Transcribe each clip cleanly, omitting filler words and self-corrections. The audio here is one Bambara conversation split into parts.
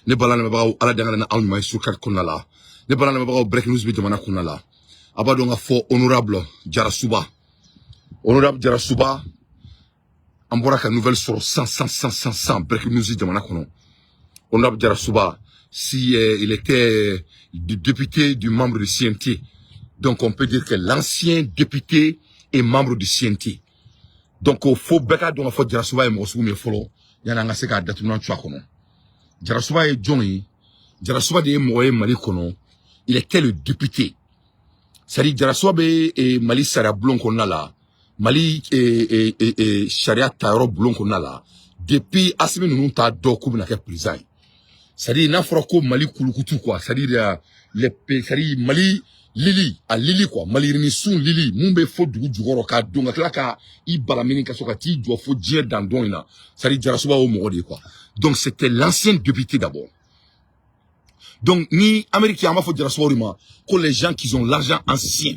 Ne bala lamɛnbagaw, ala danga na aw ɲuman ye sur carte kɔnɔna la. Ne bala lamɛnbagaw, breaking news bɛ jamana kɔnɔna la. A b'a dɔn ka fɔ honorable Diarrassouba, honorable Diarrassouba, an bɔra ka nouvelle sɔrɔ san san san san san, breaking news jamana kɔnɔ. Honorable Diarrassouba, si il était du député, du membre du CNT, donc on peut dire que l'ancien député est membre du CNT. Donc fo bɛɛ ka dɔn ka fɔ Diarrassouba ye mɔgɔ sugu min ye fɔlɔ, yanni an ka se k'a datugulan tu a kɔnɔ. Diarrassouba ye jɔn ye? Diarrassouba de ye mɔgɔ ye Mali kɔnɔ, il était le député, c'est à dire Diarrassouba bɛ Mali sariya bulon kɔnɔna la, Mali sariya tayɔrɔ bulon kɔnɔna la, depuis Asimi ninnu t'a dɔn k'u bɛna kɛ président ye. C'est à dire n'a fɔra ko Mali kulukutu quoi, c'est à dire les, c'est à dire Mali lili, a lili quoi, Mali sun lili mun bɛ fo dugu jukɔrɔ k'a don ka tila ka i balamini ka sɔrɔ ka t'i jɔ fo diɲɛ dandɔn in na, c'est à dire Diarrassouba y'o mɔgɔ de ye quoi. Donc c'était l'ancien député d'abord. Donc ni Amérique, an b'a fɔ Diarrassouba de ma ko les gens qui ont l'argent ancien.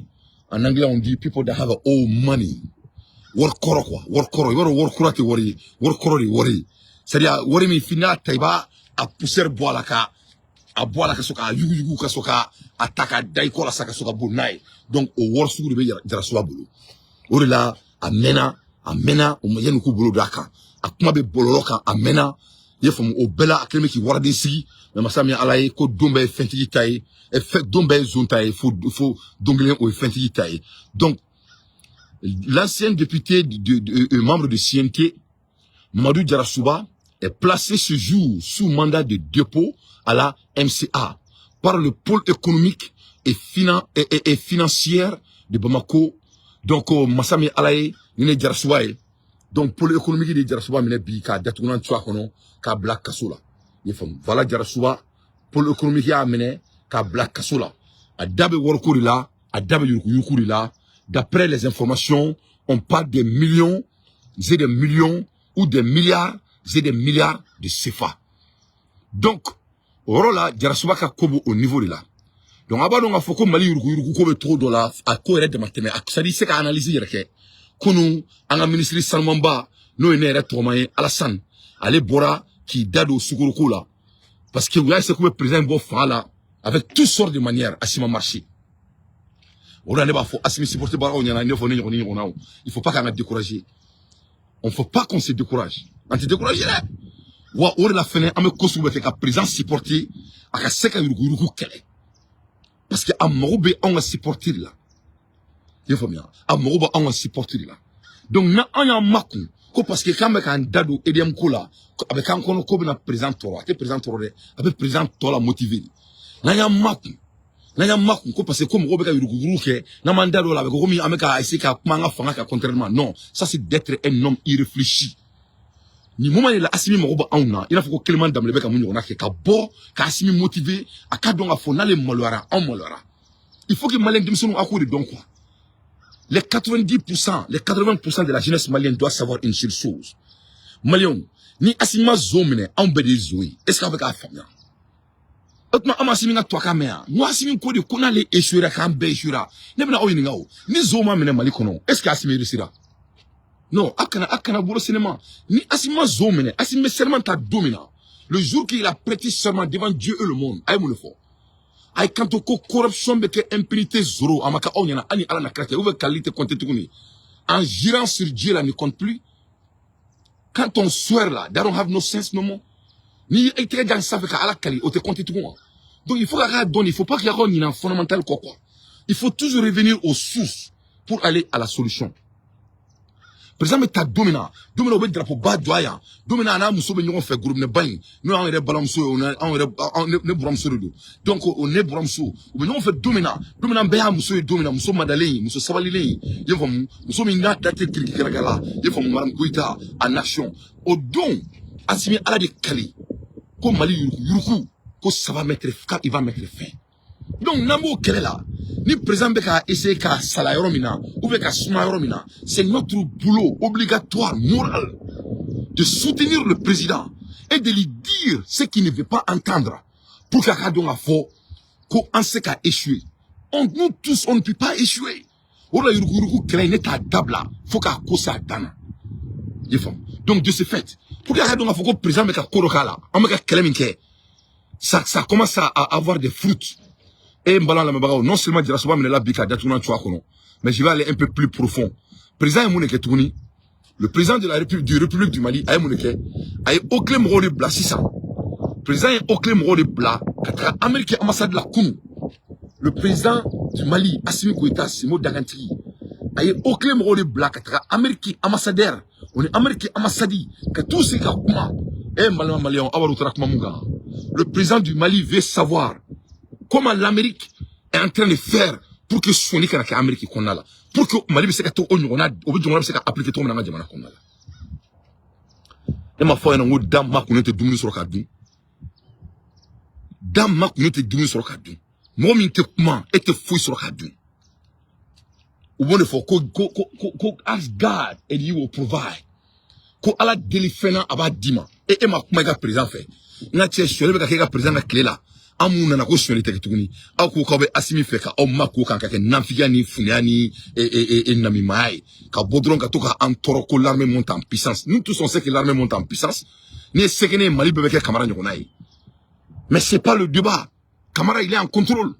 En anglais, on dit people that have old money, wari kɔrɔ quoi, wari kɔrɔ. I b'a dɔn, wari kura tɛ wari ye, wari kɔrɔ de ye wari ye. C'est à dire wari min fi n'a ta, i b'a a poussière bɔ a la, ka a bɔ a la, ka sɔrɔ k'a yuguyugu, ka sɔrɔ ka a ta k'a da i kɔ la sa, ka sɔrɔ ka boli n'a ye. Donc o wari sugu de bɛ Diarrassouba bolo. O de la a mɛnna, a mɛnna, o ma yanni k'u bolo don a kan, a kuma bɛ bɔlɔlɔ kan, a mɛnna, i ye faamu. O bɛɛ la, a kɛlen bɛ k'i waraden sigi. Mɛ masa min ye ala ye ko don bɛɛ ye fɛntigi ta ye, fɛn don bɛɛ ye zon ta ye, fo fo don kelen o ye fɛntigi ta ye. Donc l'ancien député de membre de CNT, Mamadou Diarrassouba, est placé ce jour sous mandat de dépôt à la MCA par le pôle économique et financière de Bamako. Donc, masa min ala ye ni ne Diarrassouba ye. Donc pôle économique de Diarrassouba minɛ bi k'a datugulan tu a kɔnɔ k'a bila kaso la. I ye faamu? Voilà, Diarrassouba, pôle économique y'a minɛ k'a bila kaso la. A da bɛ wariko de la, a da bɛ yurukuyuruku de la. D'après les informations, on parle des millions et des millions ou des milliards et des milliards de CFA. Donc o yɔrɔ la, Diarrassouba ka ko b'o au niveau de la. Donc a b'a dɔn k'a fɔ ko Mali yurukuyuruku ko bɛ cogo dɔ la, a ko yɛrɛ dama tɛmɛ a, c'est à dire i se ka analyse yɛrɛ kɛ. Kunun, an ka minisiri sanumanba, n'o ye ne yɛrɛ tɔgɔma ye, Alassane, ale bɔra k'i da don sukoroko la, parce que u y'a essayé k'u bɛ président bɔ fanga la avec toutes sortes de manières, a si ma marché. O de la ne b'a fɔ Asimi supporter bagaw ɲɛna, i n'a fɔ ne ɲɔgɔn ni ɲɔgɔnnaw, il faut pas k'an ka décourager, on faut pas qu'on se décourage, an tɛ décourager dɛ. Wa o de la fɛnɛ, an bɛ ko sugu bɛɛ kɛ ka président supporter, a ka se ka yuruguyurugu kɛlɛ, parce que a mago bɛ anw ka supporter de la. I y'a faamuya? A mago bɛ anw ka supporter de la. Donc na an y'an makun ko parce que k'an bɛ k'an da don EDM ko la, a bɛ k'an kɔnɔ ko bɛna président tɔɔrɔ. A tɛ président tɔɔrɔ dɛ, a bɛ président tɔ la motiver de. N'an y'an makun, n'an y'an makun ko parce que ko mɔgɔw bɛ ka yuruguyurugu kɛ, n'an m'an da don o la, a bɛ kɛ komi an bɛ ka essayer ka kuma an ka fanga kan contrairement. Non, ça c'est d'être un homme irréfléchi. Nin moment de la, Asimi mago bɛ anw na, i n'a fɔ ko Clément Dembélé bɛ ka mun ɲɔgɔnna kɛ ka bɔ ka Asimi motiver, a ka dɔn k'a fɔ n'ale maloyara, anw maloyara. Il faut que malien denmisɛnninw a k'o de dɔn quoi. Les 90%, les 80% de la jeunesse malienne doit savoir une seule chose: Maliens, ni Asimi ma zon minɛ, anw bɛɛ de ye zon ye. Est ce que aw bɛ k'a faamuya? O tuma an ma Asimi ka tubabukan mɛn yan n ko Asimi ko de ko n'ale échouera, k'an bɛɛ échouera. Ne bɛna aw ɲininka o, ni zon ma minɛ Mali kɔnɔ, est ce que Asimi réussira? Non, a kana bolo cinéma. Ni Asimi ma zon minɛ, Asimi bɛ serment ta don min na, le jour qu'il a prêté serment devant Dieu et le monde, a ye mun de fɔ? A ye kanto ko corruption bɛ kɛ, impunité zéro. A ma kɛ aw ɲɛna? Hali ni ala na kira cɛ, ou bien kalili tɛ compter tuguni. En jurant sur Dieu là ne compte plus. Quand on swear là, that don't have no sense no more. Ni i tɛgɛ jan sanfɛ ka ala kali, o tɛ compter tugun wa. Donc il faut k'a ka dɔn, il faut pas qu'il y ait ɲinɛ fondamental kɔ quoi. Il faut toujours revenir aux sources pour aller à la solution. Président bɛ ta don min na, don min na u bɛ drapeau ba jɔ a yan, don min na a n'a muso bɛ ɲɔgɔn fɛ, gorobinɛba in, n'o y'anw yɛrɛ balimamuso ye, o n'anw yɛrɛ ne buramuso de don. Donc o ne buramuso, u bɛ ɲɔgɔn fɛ don min na, don min na an bɛɛ y'a muso ye don min na, muso madalen, muso sabalilen, i y'a faamu, muso min n'a da tɛ kirikikɛrɛkɛ la, i y'a faamu, madame Goyita en action. O don, Asimi ala de kali ko Mali yuruku yuruku ko ça va mettre, il va mettre fin. Donc n'an b'o kɛlɛ la, ni président bɛ ka essayer ka sala yɔrɔ min na ou bien ka suma yɔrɔ min na, c'est notre boulot obligatoire moral de soutenir le président et de lui dire ce qu'il ne veut pas entendre pour k'a ka dɔn k'a fɔ ko an se ka échouer. On, nous tous, on ne peut pas échouer. O de la yuruguyurugu kɛlɛ in, ne t'a dabila fo k'a ko s'a dan na. I faamu? Donc de ce fait, pour que a ka dɔn k'a fɔ ko président bɛ ka ko dɔ k'a la, an bɛ ka kɛlɛ min kɛ. Ça commence à avoir des fruits. Et n balima lamɛnbagaw, non seulement Diarrassouba minɛla bi ka datugunan tu a kɔnɔ, mais je vais aller un peu plus profond. Président ye mun de kɛ tuguni? Le président de la République du République du Mali a ye mun de kɛ? A ye OCLEI mɔgɔw de bila sisan. Président ye OCLEI mɔgɔw de bila ka taga Amérique ambassade la kunun. Le président du Mali, Assimi Goïta, Simo Dagantigi, a ye OCLEI mɔgɔw de bila ka taga Amérique ambassadeur o ni Amérique ambassade ka t'u sigi ka kuma. E n balima maliyɛnw, aw b'a dɔn u taara kuma mun kan? Le président du Mali veut savoir comment l'Amérique est en train de faire pour que sɔnni kana kɛ Amérique kɔnɔna la, pour que Mali bɛ se ka to o ɲɔgɔnna, o bɛ jamana bɛ se ka appliquer cogo min na an ka jamana kɔnɔna la. Ne ma fɔ ɲɛna n ko da makunnen tɛ dumuni sɔrɔ ka dun. Da makunnen tɛ dumuni sɔrɔ ka dun. Mɔgɔ min tɛ kuma, e tɛ foyi sɔrɔ ka dun. U b'o de fɔ ko ask God and he will provide, ko Ala deli fɛn na, a b'a d'i ma. E ma kuma i ka président fɛ. N ka cɛ, sonyali bɛ ka kɛ e ka président ka tile la. An mun nana ko sonyali tɛ kɛ tuguni? Aw ko k'aw bɛ Asimi fɛ, ka aw ma ko kan ka kɛ nafigiya ni funuya ni namimaya ye, ka bɔ dɔrɔn ka to ka an tɔɔrɔ ko l'armée monte en puissance. Nous tous, on sait que l'armée monte en puissance. N'i ye se kɛ ne ye, Mali bɛɛ bɛ kɛ Kamara ɲɔgɔnna ye. Mais c'est pas le débat. Kamara, il est en contrôle.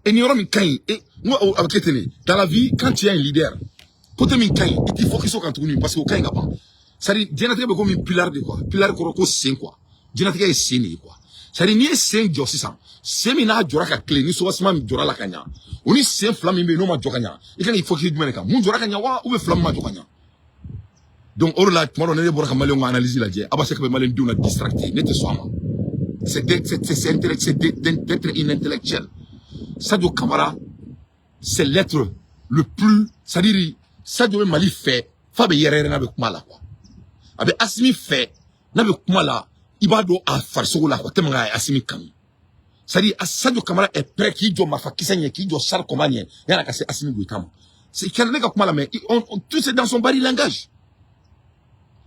Et ni yɔrɔ min ka ɲi, e n ko a bɛ kɛ ten de dans la vie. Quand tu es un leader, côté min ka ɲi, i t'i focus o kan tuguni, parce que o ka ɲi ka ban. C'est à dire, diɲɛlatigɛ bɛ komi pilar de quoi. Pilar kɔrɔ ko sen quoi. Diɲɛlatigɛ ye sen de ye quoi. C'est à dire, n'i ye sen jɔ sisan, sen min n'a jɔra ka tilen ni soubassement min jɔra la ka ɲa, o ni sen fila min bɛ yen n'o ma jɔ ka ɲa, i kan k'i focus jumɛn de kan? Mun jɔra ka ɲa wa, ou bien fila min ma jɔ ka ɲa? Donc o de la, tuma dɔ ne bɔra ka maliyɛnw ka analyse lajɛ, a b'a se ka bɛ maliyɛn denw na distracté, ne tɛ sɔn a ma. C'est d'être intellectuel. Sadio Kamara, c'est l'être le plus, c'est-à-dire Sadio bɛ Mali fɛ f'a bɛ yɛrɛ yɛrɛ n'a bɛ kuma la quoi. A bɛ Asimi fɛ n'a bɛ kuma la, i b'a dɔn a farisogo la quoi, tellement a ye Asimi kanu. C'est-à-dire Sadio Kamara est prêt k'i jɔ marifakisɛ ɲɛ, k'i jɔ char combat ɲɛ yan'a ka se Asimi Goïta ma. C'est kɛnɛ ne ka kuma la, mais tout c'est dans son body langage.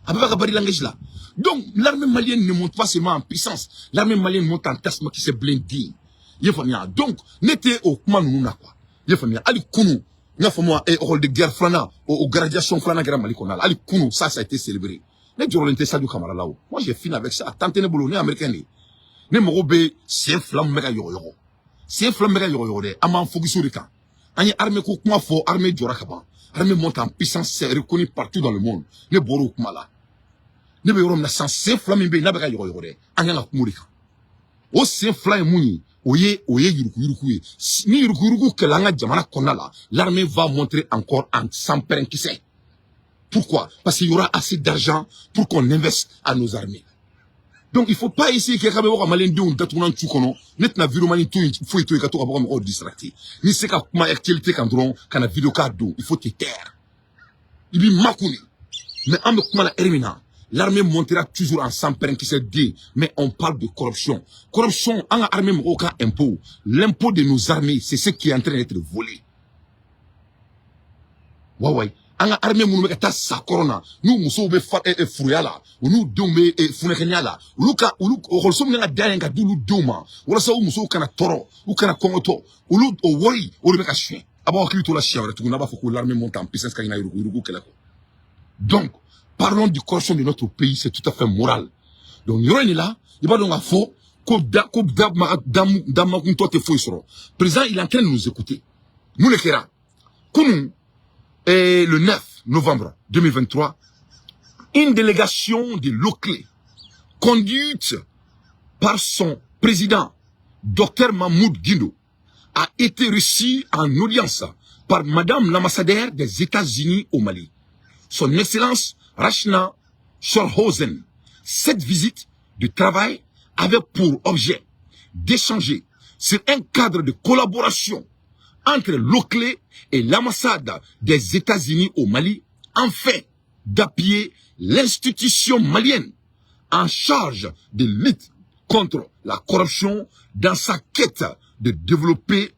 A bɛɛ b'a ka body langage la. Donc l'armée malienne ne monte pas seulement en puissance, l'armée malienne monte en tasuma kisɛ blindé. I ye faamuya? Donc ne tɛ o kuma ninnu na quoi. I ye faamuya? Hali kunu, n y'a faamu, école de guerre filanan, o graduation filanan kɛra Mali kɔnɔna la. Hali kunu, ça a été célébré. Ne jɔrɔlen tɛ Sadio Kamara la o. Moi, j'ai fini avec ça. Tan tɛ ne bolo, ne ye américain de ye. Ne mago bɛ sen fila min bɛ ka yɔgɔyɔgɔ, sen fila min bɛ ka yɔgɔyɔgɔ dɛ, an b'an focus o de kan. An ye armée ko kuma fɔ, armée jɔra ka ban. Armée monte en puissance, c'est reconnu partout dans le monde. Ne bɔr'o kuma la. Ne bɛ yɔrɔ min na sisan, sen fila min bɛ yen n'a bɛ ka yɔgɔyɔgɔ dɛ, an kan ka kuma o de kan. O sen fila ye mun ye? O ye yurukuyuruku ye. Ni yurukuyuruku kɛla an ka jamana kɔnɔna la, l'armée va montrer encore en sanpɛrɛnkisɛ. Pourquoi? Parce qu'il y aura assez d'argent pour qu'on investisse à nos armées. Donc il faut pas essayer k'e ka bɛ bɔ ka maliyɛndenw datugulan tu kɔnɔ. Ne tɛna vidéoman to yen foyi to yen ka to ka bɔ ka mɔgɔw distracter. N'i se ka kuma actualité kan dɔrɔn, ka na vidéo k'a don, il faut te taire, i b'i makun de. Mais an bɛ kuma la heure min na, l'armée montera toujours en sanpɛrɛnkisɛ den. Mais on parle de corruption. Corruption, an ka armée mɔgɔw ka impôt, l'impôt de nos armées, c'est ce qui est en train d'être volé. Ouais ouais, an ka armée minnu bɛ ka taa sa kɔrɔ na, n'u musow bɛ fa furuya la, u n'u denw bɛ funɛkɛniya la, olu ka olu ekɔliso min kan ka dayɛlɛ ka di olu denw ma walasa u musow kana tɔɔrɔ, u kana kɔngɔtɔ, olu o wari o de bɛ ka suɲɛ. A b'aw hakili to la siɲɛ wɛrɛ tuguni, a b'a fɔ ko l'armée monte en puissance ka ɲina yurugu yurugu kɛlɛ kɔ. Donc parlons du corruption de notre pays, c'est tout à fait moral. Donc yɔrɔ in de la, i b'a dɔn k'a fɔ ko da maga da makuntɔ tɛ foyi sɔrɔ. Président, il est en train de nous écouter. Mun de kɛra kunun? Et le 9 novembre 2023, une délégation de l'OCLEI, conduite par son président, Dr Mahmoud Guindo, a été reçue en audience par Madame l'ambassadeur des États-Unis au Mali, Son Excellence Rachna Scholhausen. Cette visite de travail avait pour objet d'échanger sur un cadre de collaboration entre l'OCLEI et l'ambassade des États-Unis au Mali, afin d'appuyer l'institution malienne en charge de lutte contre la corruption dans sa quête de développer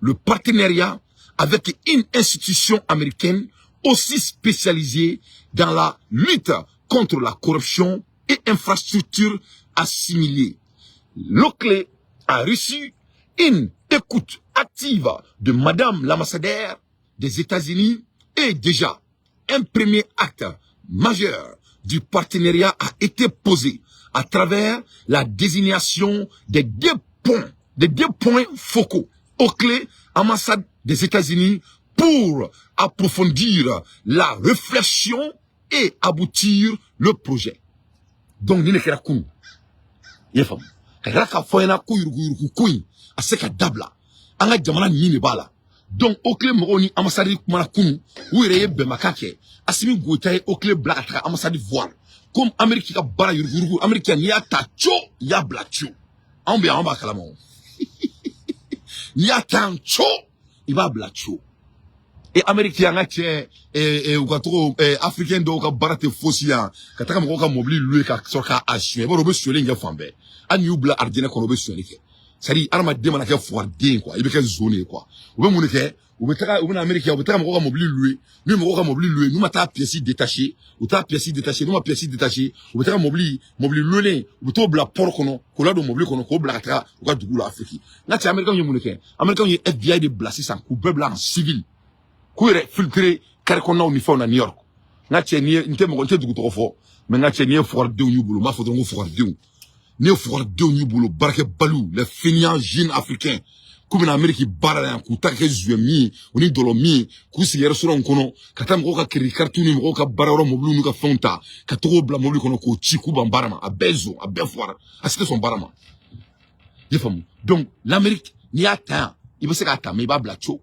le partenariat avec une institution américaine aussi spécialisée dans la lutte contre la corruption et infrastructures assimilées. L'OCLEI a reçu une écoute active de Madame l'ambassadeur des États-Unis et déjà un premier acte majeur du partenariat a été posé à travers la désignation des deux points focaux OCLEI, ambassade des États-Unis, pour approfondir la réflexion et aboutir le projet. Donc, nin de kɛra kunun. I y'a faamu, ka yira k'a fɔ ɲɛna ko yuruguyurugu ko in a se ka dabila, an ka jamana nin de b'a la. Donc OCLEI mɔgɔw ni ambassade kumana kunun, u yɛrɛ ye bɛnbakan kɛ. Assimi Goïta ye OCLEI bila ka taga ambassade voir comme Amérique ka baara yuruguyurugu. Amérique, n'i y'a ta co, i y'a bila co. Anw bɛ yan, anw b'a kalama o. N'i y'a ta yan co, i b'a bila co. E Amérique, an ka cɛ, u ka tɔgɔ, africain dɔw ka baara tɛ fosi yan ka taga mɔgɔw ka mobili louer ka sɔrɔ k'a suɲɛ. I b'a dɔn, u bɛ sonyɛli in kɛ fan bɛɛ. Hali n'i y'u bila arijinɛ kɔnɔ, u bɛ sonyɛli kɛ. C'est à dire, hadamaden mana kɛ fugariden quoi, i bɛ kɛ zon de ye quoi. U bɛ mun de kɛ? U bɛ taga, u bɛ na Amérique, u bɛ taga mɔgɔw ka mobili louer. N'u ye mɔgɔw ka mobili louer, n'u ma taa pièce détachée, u taa pièce détachée, n'u ma pièce détachée, u bɛ taga mobili louer, u bɛ t'o bila port kɔnɔ, k'o ladon mobili kɔnɔ, k'o bila ka taga u ka dugu la Afrique. N ka cɛ, Américain ye mun de kɛ? Américain ye FBI de bila sisan k'u bɛɛ bila en civil, k'u yɛrɛ filtrer carré kɔnɔnaw ni fɛnw na New York. N ka cɛ, n'i ye, n tɛ mɔgɔ, n tɛ dugu tɔgɔ fɔ, mais n ka cɛ, n'i ye fugaridenw y'u bolo, n b'a fɔ dɔrɔn ko fugaridenw, n'i ye fugaridenw y'u bolo, baarakɛbaliw, les fainéants jeunes africains, k'u bɛna Amérique baara la yan, k'u ta kɛ zuwe min ye, u ni dɔlɔ min ye, k'u sigi restaurant kɔnɔ, ka taa mɔgɔw ka crédit carte ni mɔgɔw ka baarayɔrɔ mobiliw n'u ka fɛnw ta, ka tɔgɔw bila mobili kɔnɔ k'o ci, k'u ban baara ma. A bɛɛ zon, a bɛɛ fuwara, a si tɛ sɔn baara ma. I y'a faamu? Donc l'Amérique, n'i y'a ta yan, i bɛ se k'a ta, mais i b'a bila co.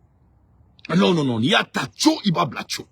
Non, non, non, n'i y'a ta co, i b'a bila co.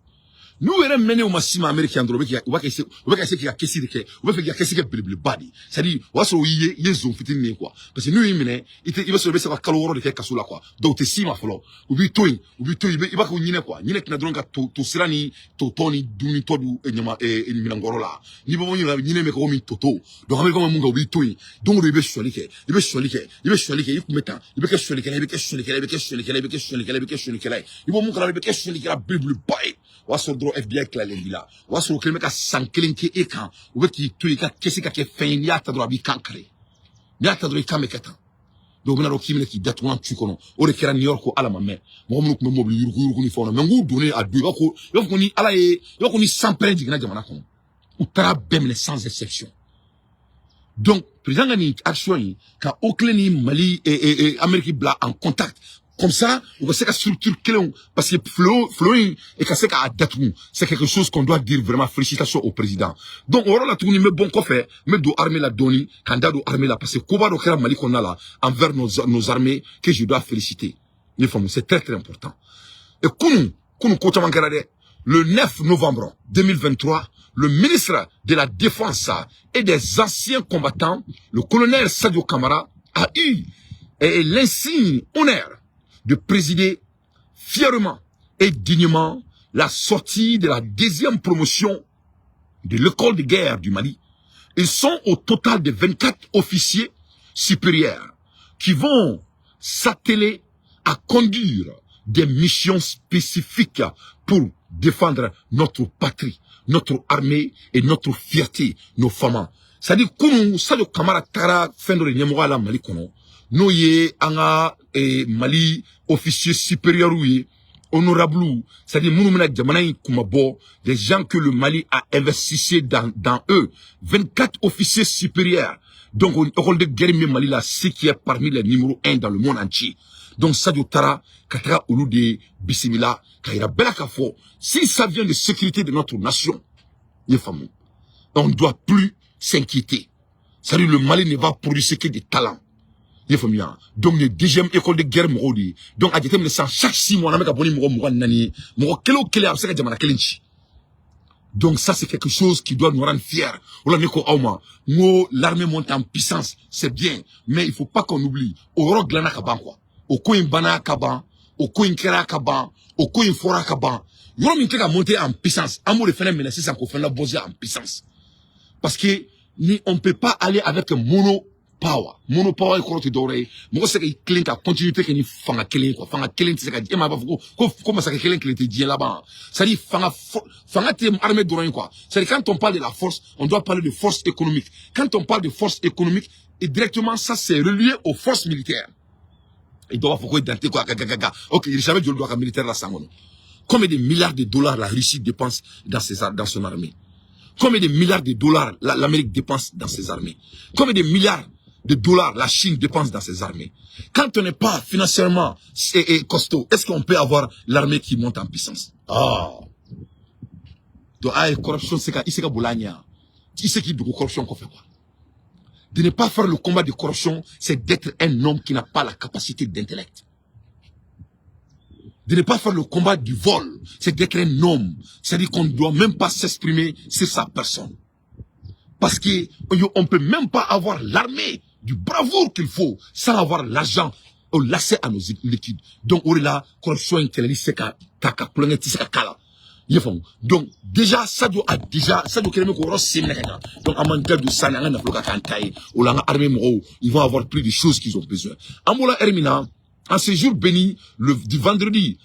N'u yɛrɛ mɛnnen u ma si ma américain dɔrɔn, u b'a kɛ, u bɛ ka essayer k'i ka caisse de kɛ, u bɛ fɛ k'i ka caisse kɛ belebeleba de ye. C'est à dire, o y'a sɔrɔ i ye, i ye zon fitinin de ye quoi, parce que n'u y'i minɛ, i tɛ, i bɛ sɔrɔ, i bɛ se ka kalo 6 de kɛ kaso la quoi. Donc u tɛ s'i ma fɔlɔ, u b'i to yen, u b'i to yen, i b'a kɛ ɲinɛ quoi. Ɲinɛ tɛna dɔrɔn ka to sira ni to tɔ ni dumuni tɔ dun ɲama minɛnkɔrɔ la. N'i bɛ bɔ ɲinɛ, ɲinɛ bɛ kɛ komi toto. Donc américain bɛ mun kɛ? U b'i to yen. Don o don, i bɛ sɔli kɛ, i bɛ sɔli kɛ, i bɛ sɔli kɛ, i kun bɛ tan, i bɛ kɛ sɔlikɛla, i bɛ kɛ sɔlikɛla, i bɛ kɛ sɔlikɛla, i bɛ kɛ sɔlikɛla, i bɛ kɛ sɔlikɛla ye. I bɔ mun kalama, i bɛ kɛ sɔlikɛla belebeleba ye. O y'a sɔrɔ dɔrɔn FBI tilalen b'i la. O y'a sɔrɔ u kɛlen bɛ ka san kelen kɛ e kan, u bɛ k'i to yen, i ka caisse ka kɛ fɛn ye. N'i y'a ta dɔrɔn, a b'i kan kari. N'i y'a ta dɔrɔn, i kan bɛ kɛ tan. Donc u bɛna dɔn k'i minɛ k'i datugu an tu kɔnɔ. O de kɛra New York ko Ala ma mɛn mɔgɔ minnu tun bɛ mobili yurugu yurugu ni fɛnw na, mais n k'u donnen a don, i b'a fɔ ko ni Ala ye, i b'a fɔ ko ni sanpɛrɛn jiginna jamana kɔnɔ, u taara bɛɛ minɛ sans exception. Donc président ka nin action in ka OCLEI ni Mali, Amérique bila en contact comme ça, u ka se ka structure kelenw, parce que fléau in e ka se k'a datugu, c'est quelque chose qu'on doit dire vraiment félicitations au président. Donc o yɔrɔ la tuguni, n bɛ bɔ n kɔfɛ, n bɛ don armée la dɔɔni, ka n da don armée la, parce que koba dɔ kɛra Mali kɔnɔna la envers nos armées que je dois féliciter. Ni faamu, c'est très très important. Et kunun kunun, ko caman kɛra dɛ. Le 9 novembre 2023, le ministre de la Défense et des anciens combattants, le colonel Sadio Kamara, a eu l'insigne honneur de présider fièrement et dignement la sortie de la deuxième promotion de l'école de guerre du Mali. Ils sont au total de 24 officiers supérieurs qui vont s'atteler à conduire des missions spécifiques pour défendre notre patrie, notre armée et notre fierté, nos femmes. C'est-à-dire, kunu Sadio Kamara taara fɛn dɔ de ɲɛmɔgɔya la Mali kɔnɔ, n'o ye an ka Mali officier supérieur ye, honorable, c'est-à-dire minnu bɛna jamana in kunmabɔ, des gens que le Mali a investissé dans eux, 24 officiers supérieurs. Donc école de guerre min Mali la, ce qui est parmi les numéro 1 dans le monde entier. Donc Sadio taara ka taga olu de bisimila, ka yira bɛɛ la k'a fɔ, si ça vient de sécurité de notre nation, i ye faamu, on ne doit plus s'inquiéter. C'est-à-dire, le Mali ne va produire que des talents. I ye faamuya? Donc le deuxième école de guerre mɔgɔw de ye. Donc a jateminɛ sisan, chaque 6 mois, n'an bɛ ka bɔ ni mɔgɔ 24 ye, mɔgɔ kelen o kelen a bɛ se ka jamana kelen ci. Donc ça, c'est quelque chose qui doit nous rendre fiers. O la ne ko aw ma n ko l'armée monte en puissance, c'est bien, mais il faut pas qu'on oublie o yɔrɔ dilanna ka ban quoi. O ko in banna ka ban, o ko in kɛra ka ban, o ko in fɔra ka ban. Yɔrɔ min tɛ ka monter en puissance, an b'o de fɛnɛ minɛ sisan k'o fɛnɛ bɔser en puissance, parce que ni on peut pas aller avec mono power. Mono power kɔrɔ tɛ dɔwɛrɛ ye, mɔgɔ tɛ se ka i tilen ka continuité kɛ ni fanga kelen quoi. Fanga kelen tɛ se ka, e ma b'a fɔ ko masakɛ kelen kelen tɛ diɲɛ laban. C'est à dire, fanga tɛ armée dɔrɔn ye quoi. C'est à dire, quand on parle de la force, on doit parler de force économique. Quand on parle de force économique, et directement ça, c'est relié aux forces militaires. Et dɔw b'a fɔ ko Dante ko a ka gaga. Ok, Irisi bɛ joli don a ka militaire la san kɔnɔ? Combien de milliards de dollars la Russie dépense dans son armée? Combien de milliards de dollars l'Amérique dépense dans ses armées? Combien de milliards de dollars la Chine dépense dans ses armées? Quand on n'est pas financièrement costaud, est-ce qu'on peut avoir l'armée qui monte en puissance? Ah. Donc, ah, corruption, c'est qu'il sait il sait qu'il de corruption qu'on fait quoi. De ne pas faire le combat de corruption, c'est d'être un homme qui n'a pas la capacité d'intellect. De ne pas faire le combat du vol, c'est d'être un homme. C'est-à-dire qu'on ne doit même pas s'exprimer sur sa personne. Parce qu'on ne peut même pas avoir l'armée du bravoure qu'il faut sans avoir l'argent ou l'accès à nos liquides. Donc, on est là, corruption kɛlɛli se ka ta ka kulonkɛ tɛ se ka k'a la. I y'a faamu? Donc, déjà, Sadio a déjà, Sadio kɛlen bɛ k'o yɔrɔ sen minɛ ka ɲa. Donc, an b'an da don sa ni an ka nafolo ka k'an ta ye. O la, an ka armée mɔgɔw, ils vont avoir plus de choses qu'ils ont besoin. An bɔra heure min na, en ce jour béni, du vendredi,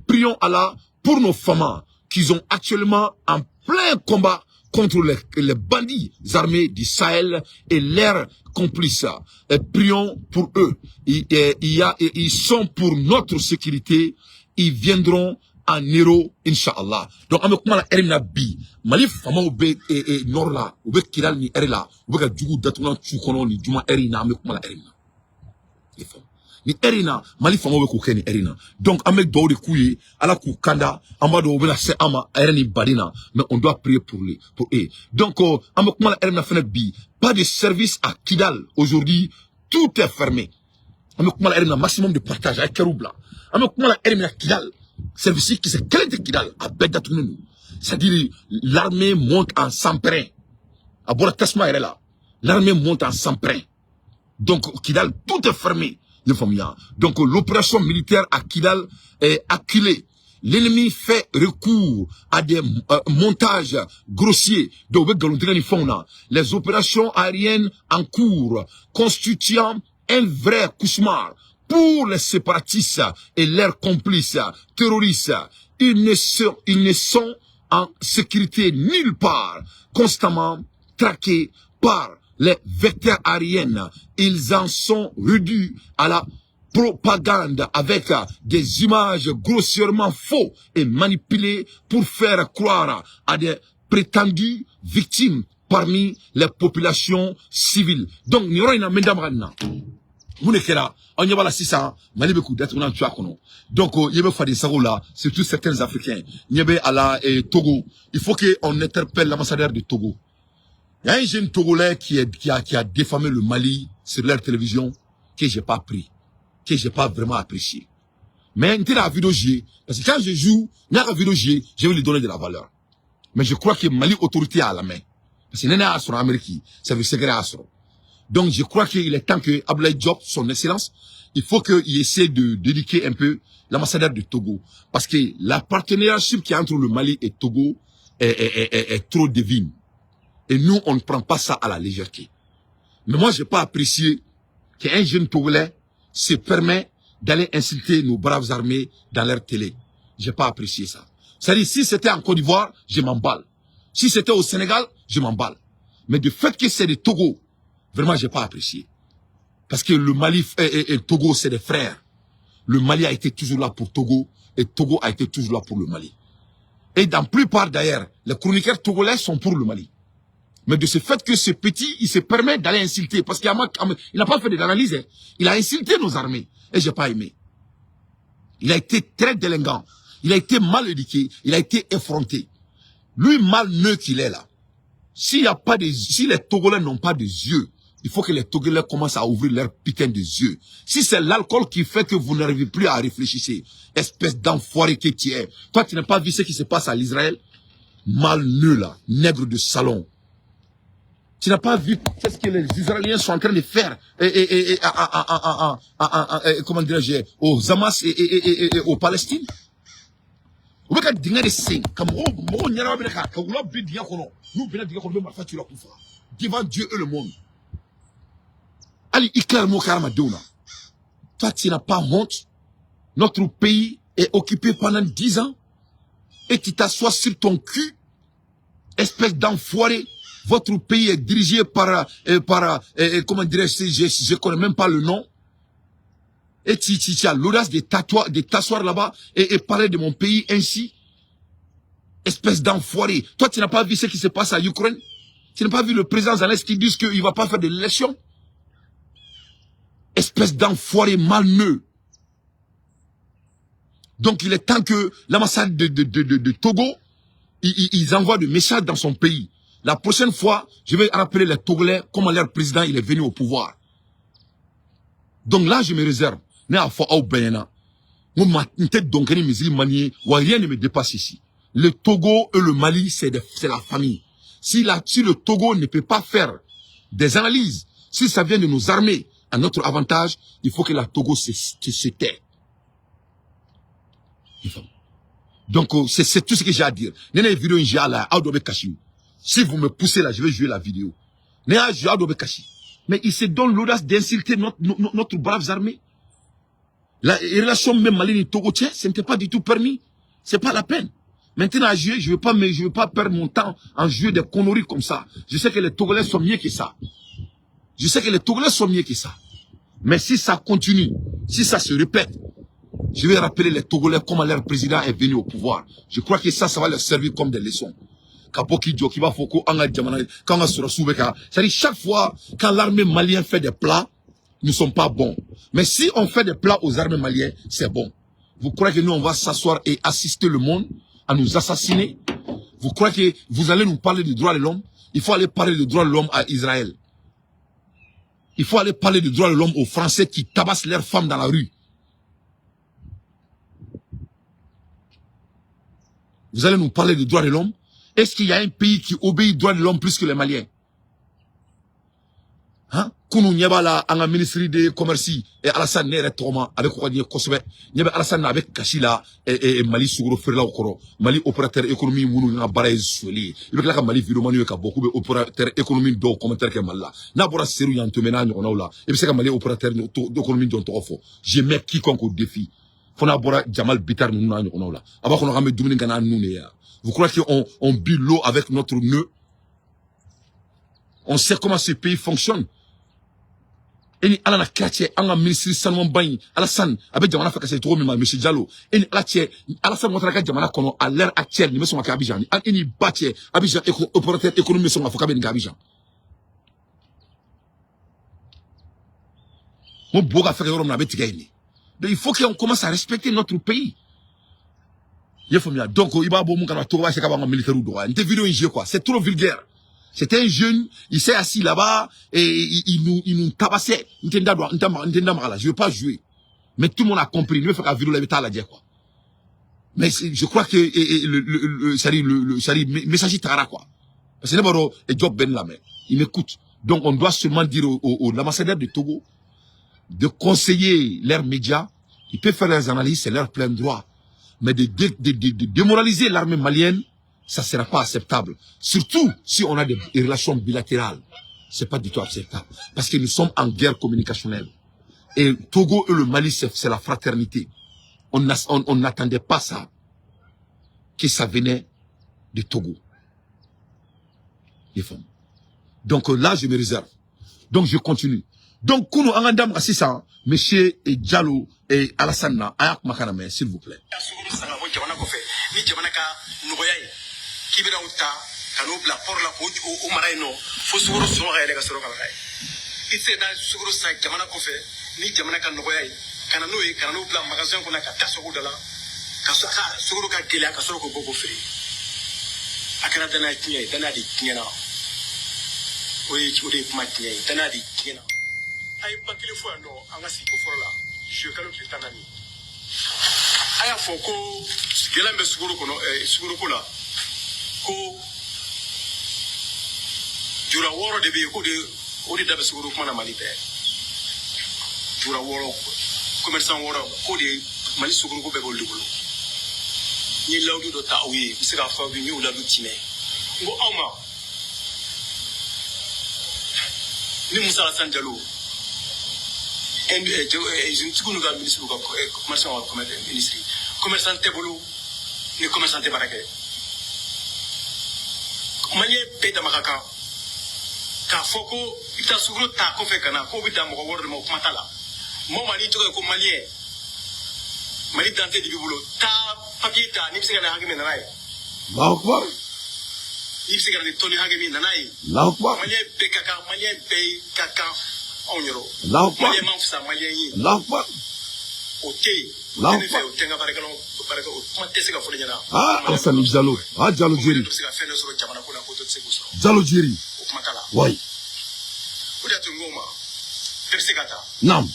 prions Allah pour nos femmes qui sont actuellement en plein combat contre les bandits armés du Sahel et leurs complices. Et prions pour eux. Ils sont pour notre sécurité. Ils viendront en héros, Inch'Allah. Donc, an bɛ kuma la heure min na bi, Mali famaw bɛ nord la, u bɛ Kidal ni heure la, u bɛ ka jugu datugulan tu kɔnɔ ni juma heure in na, an bɛ kuma la heure min na. I faamu? Ni heure in na, Mali famaw bɛ k'o kɛ nin heure in na. Donc, an bɛ dugawu de k'u ye, Ala k'u kanda, an b'a dɔn u bɛna se an ma heure ni baden na, mais on doit prier pour eux. Donc, an bɛ kuma la heure min na fɛnɛ bi, pas de service à Kidal. Aujourd'hui, tout est fermé. An bɛ kuma la heure min na, maximum de partage, a ye kɛr'u bila. An bɛ kuma la heure min na Kidal, service kisɛ kelen tɛ Kidal, a bɛɛ datugulen don. C'est-à-dire, l'armée monte en sang-plein. A bɔra tasuma yɛrɛ la. L'armée monte en sang-plein. Donc, Kidal, tout est fermé. Donc, l'opération militaire à Kidal est acculée. L'ennemi fait recours à des montages grossiers. Donc, les opérations aériennes en cours constituant un vrai cauchemar pour les séparatistes et leurs complices terroristes. Ils ne sont en sécurité nulle part, constamment traqués par les vecteurs aériens. Ils en sont réduits à la propagande avec des images grossièrement faux et manipulées pour faire croire à des prétendues victimes parmi les populations civiles. Donc, nin yɔrɔ in na, n bɛ da maga nin na. Mun de kɛra? Aw ɲɛ b'a la sisan, Mali bɛ k'u datugulan tu a kɔnɔ. Donc ɲɛ bɛ faden sago la, surtout certains Africains. Ɲɛ bɛ a la Togo. Il faut qu'on interpelle l'ambassadeur de Togo. Il y a un jeune Togolais qui a diffamé le Mali sur leur télévision que j'ai pas pris, que j'ai pas vraiment apprécié. Mais n tɛna a vidéo jouer, parce que quand je joue, n y'a ka vidéo jouer, je vais lui donner de la valeur. Mais je crois que Mali autorité a la main. Parce que nene y'a sɔrɔ Amérique, ça veut secret y'a sɔrɔ. Donc je crois qu'il est temps que Abdoulaye Diop, son excellence, il faut qu'il essaie de d'éduquer un peu l'ambassadeur de Togo. Parce que la partenariat qui est entre le Mali et Togo est trop divine. Et nous, on ne prend pas ça à la légèreté. Mais moi, je n'ai pas apprécié qu'un jeune Togolais se permet d'aller insulter nos braves armées dans leur télé. J'ai pas apprécié ça. C'est-à-dire, si c'était en Côte d'Ivoire, je m'emballe. Si c'était au Sénégal, je m'emballe. Mais du fait que c'est de Togo, vraiment, j'ai pas apprécié. Parce que le Mali et le Togo, c'est des frères. Le Mali a été toujours là pour Togo et Togo a été toujours là pour le Mali. Et dans plupart d'ailleurs, les chroniqueurs togolais sont pour le Mali. Mais de ce fait que ce petit, il se permet d'aller insulter, parce qu'il n'a pas fait d'analyse, hein. Il a insulté nos armées. Et j'ai pas aimé. Il a été très délinquant. Il a été mal éduqué. Il a été effronté. Lui, mal nœud qu'il est là. S'il y a pas de, si les Togolais n'ont pas de yeux, il faut que les Togolais commencent à ouvrir leur putain de yeux. Si c'est l'alcool qui fait que vous n'arrivez plus à réfléchir, espèce d'enfoiré que tu es. Toi, tu n'as pas vu ce qui se passe à l'Israël? Mal nœud là, nègre de salon. Tu n'as pas vu ce que les Israéliens sont en train de faire et comment dirais-je, aux Hamas et aux Palestines. U bɛ ka dingɛ de sen ka mɔgɔw mɔgɔw ɲɛnama bɛ ka wula bin dingɛ kɔnɔ, n'u binna dingɛ kɔnɔ, u bɛ marifa ci u la k'u faga devant Dieu et le monde. Hali Hitler m'o kɛ hadamadenw na. Toi, tu n'as pas honte? Notre pays est occupé pendant 10 ans et tu t'assois sur ton cul, espèce d'enfoiré. Votre pays est dirigé par, comment dirais-je, je connais même pas le nom. Et tu as l'audace de t'asseoir là-bas et parler de mon pays ainsi. Espèce d'enfoiré. Toi, tu n'as pas vu ce qui se passe à Ukraine? Tu n'as pas vu le président Zelensky qui dit qu'il ne va pas faire de l'élection? Espèce d'enfoiré malneux. Donc, il est temps que l'ambassade de Togo, ils envoient des messages dans son pays. La prochaine fois, je vais rappeler les Togolais comment leur président il est venu au pouvoir. Donc là, je me réserve. Ne a fɔ aw bɛɛ ɲɛna. N ko ma n tɛ dɔn kɛ ni misiri man ye, wa rien ne me dépasse ici. Le Togo et le Mali, c'est la famille. Si le Togo ne peut pas faire des analyses, si ça vient de nos armées à notre avantage, il faut que la Togo se tait. Donc, c'est tout ce que j'ai à dire. Nene vidéo là, si vous me poussez là, je vais jouer la vidéo. Mais il se donne l'audace d'insulter notre brave armée. La relation même Mali Togo, ce n'était pas du tout permis. C'est pas la peine. Maintenant, à jouer, je veux pas perdre mon temps en jouer des conneries comme ça. Je sais que les Togolais sont mieux que ça. Je sais que les Togolais sont mieux que ça. Mais si ça continue, si ça se répète, je vais rappeler les Togolais comment leur président est venu au pouvoir. Je crois que ça va leur servir comme des leçons. Kapoki Djo, qui va foko anga jamana, quand c'est-à-dire chaque fois, quand l'armée malienne fait des plats, nous ne sommes pas bons. Mais si on fait des plats aux armées maliennes, c'est bon. Vous croyez que nous, on va s'asseoir et assister le monde à nous assassiner? Vous croyez que vous allez nous parler du droit de l'homme? Il faut aller parler du droit de l'homme à Israël. Il faut aller parler du droit de l'homme aux Français qui tabassent leurs femmes dans la rue. Vous allez nous parler du droit de l'homme? Est-ce qu'il y a un pays qui obéit au droit de l'homme plus que les Maliens? Hein? Kunu ɲɛ b'a la an ka ministre de commerce et Alassane ne yɛrɛ tɔgɔma a bɛ kɔkɔ di kosɛbɛ ɲɛ bɛ Alassane na a bɛ kasi la Mali sukaro feerelaw kɔrɔ Mali opérateur économie minnu ka baara ye soli ye i bɛ tila ka Mali vidéoman ye ka bɔ k'u bɛ opérateur économie dɔw commentaire kɛ Mali la n'a bɔra Seru Yantomɛ n'a ɲɔgɔnnaw la i bɛ se ka Mali opérateur économie dɔn tɔgɔ fɔ. Je mets quiconque au défi fo n'a bɔra Jamal Bitar ninnu n'a ɲɔgɔnnaw la a b'a kɔnɔ k'an bɛ dumuni kɛ n'a nun de ye. Vous croyez qu'on on bu l'eau avec notre nez? On sait comment ce pays fonctionne. E ni Ala na kira cɛ an ka minisiri sanumanba in Alassane a bɛ jamana fɛ ka se cogo min ma Monsieur Diallo e ni Ala cɛ Alassane Ouattara ka jamana kɔnɔ à l'heure actuelle nin bɛ sɔn ka kɛ Abidjan e ni ba cɛ Abidjan opérateur économique bɛ sɔn ka fɔ k'a bɛ nin kɛ Abidjan. N ko bo ka fɛ kɛ yɔrɔ min na a bɛ tigɛ yen de. Donc il faut qu'on commence à respecter notre pays. I y'a faamuya? Donc i b'a bɔ mun kana Togo b'a se k'a b'an ka militaire dɔgɔya n tɛ vidéo in jouer quoi, c'est trop vulgaire. C'était un jeune, il s'est assis là-bas et il nous tabassait. Je ne veux pas jouer. Mais tout le monde a compris. Il veut faire la vidéo là, il quoi. Mais je crois que le message tara quoi. Parce que d'abord, job ben là, mais il m'écoute. Donc on doit seulement dire au l'ambassadeur de Togo de conseiller leurs médias. Ils peuvent faire leurs analyses, c'est leur plein droit. Mais de démoraliser l'armée malienne, ça ne sera pas acceptable. Surtout si on a des relations bilatérales. C'est pas du tout acceptable. Parce que nous sommes en guerre communicationnelle. Et Togo et le Mali, c'est la fraternité. On n'attendait pas ça, que ça venait de Togo. Donc là, je me réserve. Donc je continue. Donc, Kounou Angandam Assistant, Monsieur Diallo et Alassane, Ayak Makaname, s'il vous plaît. Ko jura wɔɔrɔ de bɛ yen ko de o de da bɛ sukaro kuma na Mali bɛɛ jura wɔɔrɔ commerçant wɔɔrɔ ko de Mali sukaro ko bɛɛ b'olu de bolo n ye lawudu dɔ ta aw ye n bɛ se k'a fɔ aw ye n y'o lawudu timɛ n ko aw ma ni Musa Alassane Diallo usine n'u ka ministre ka commerçant ka ministre commerçant tɛ bolo ni commerçant tɛ baara kɛ malien bɛɛ dama ka kan k'a fɔ ko i bɛ taa sukaro ta kɔfɛ ka na k'o bɛ dan mɔgɔ wɔɔrɔ de ma o kuma t'a la mɔgɔ ma n'i tɔgɔ ye ko malien Mali dante de b'i bolo taa papier ta n'i bɛ se ka na hakɛ min na n'a ye Allahu akbar. I bɛ se ka na ni tɔni hakɛ min nana ye. Allahu akbar. Maliyɛn bɛɛ ka kan, maliyɛn bɛɛ ka kan anw yɔrɔ. Allahu akbar. Maliyɛn man fisa maliyɛn ye. Allahu akbar. O tɛ yen. Allahu O tɛ ne fɛ, akbar. o tɛ n ka baarakɛlaw baarakɛ, o kuma tɛ se ka fɔ ne ɲɛna. Ah, Alassane Diallo. Ah, Diallo Jerry. Dɔ bɛ se ka fɛn dɔ sɔrɔ jamana ko la, ko dɔ tɛ se k'o sɔrɔ. Diallo Jerry. O kuma t'a la. Oui. O de y'a to n ko ma, bɛɛ bɛ se ka taa. Naam.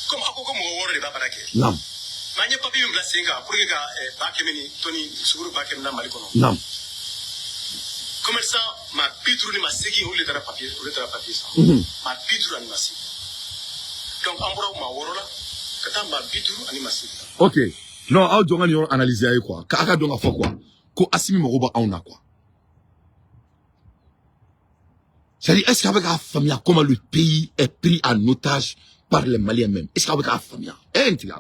Comme a ko ko mɔgɔ 6 de b'a baara kɛ. Naam. Mais an ye papier min bila sen kan pour que ka 100 000 ni tɔni sukaro 100 000 na Mali kɔnɔ. Naam. Commerçant maa 58, olu de taara papier, olu de taara papier san. Maa 58. Donc an bɔra maa 6 la ka taa maa 58. Ok. Non, aw jɔ n ka nin yɔrɔ analyser a ye quoi. K'a ka dɔn ka fɔ quoi. Ko Assimi mago b'anw na quoi. C'est-à-dire, est-ce qu'avec la famille, comment le pays est pris en otage par les Maliens même? Est-ce qu'avec la famille? Eh, là.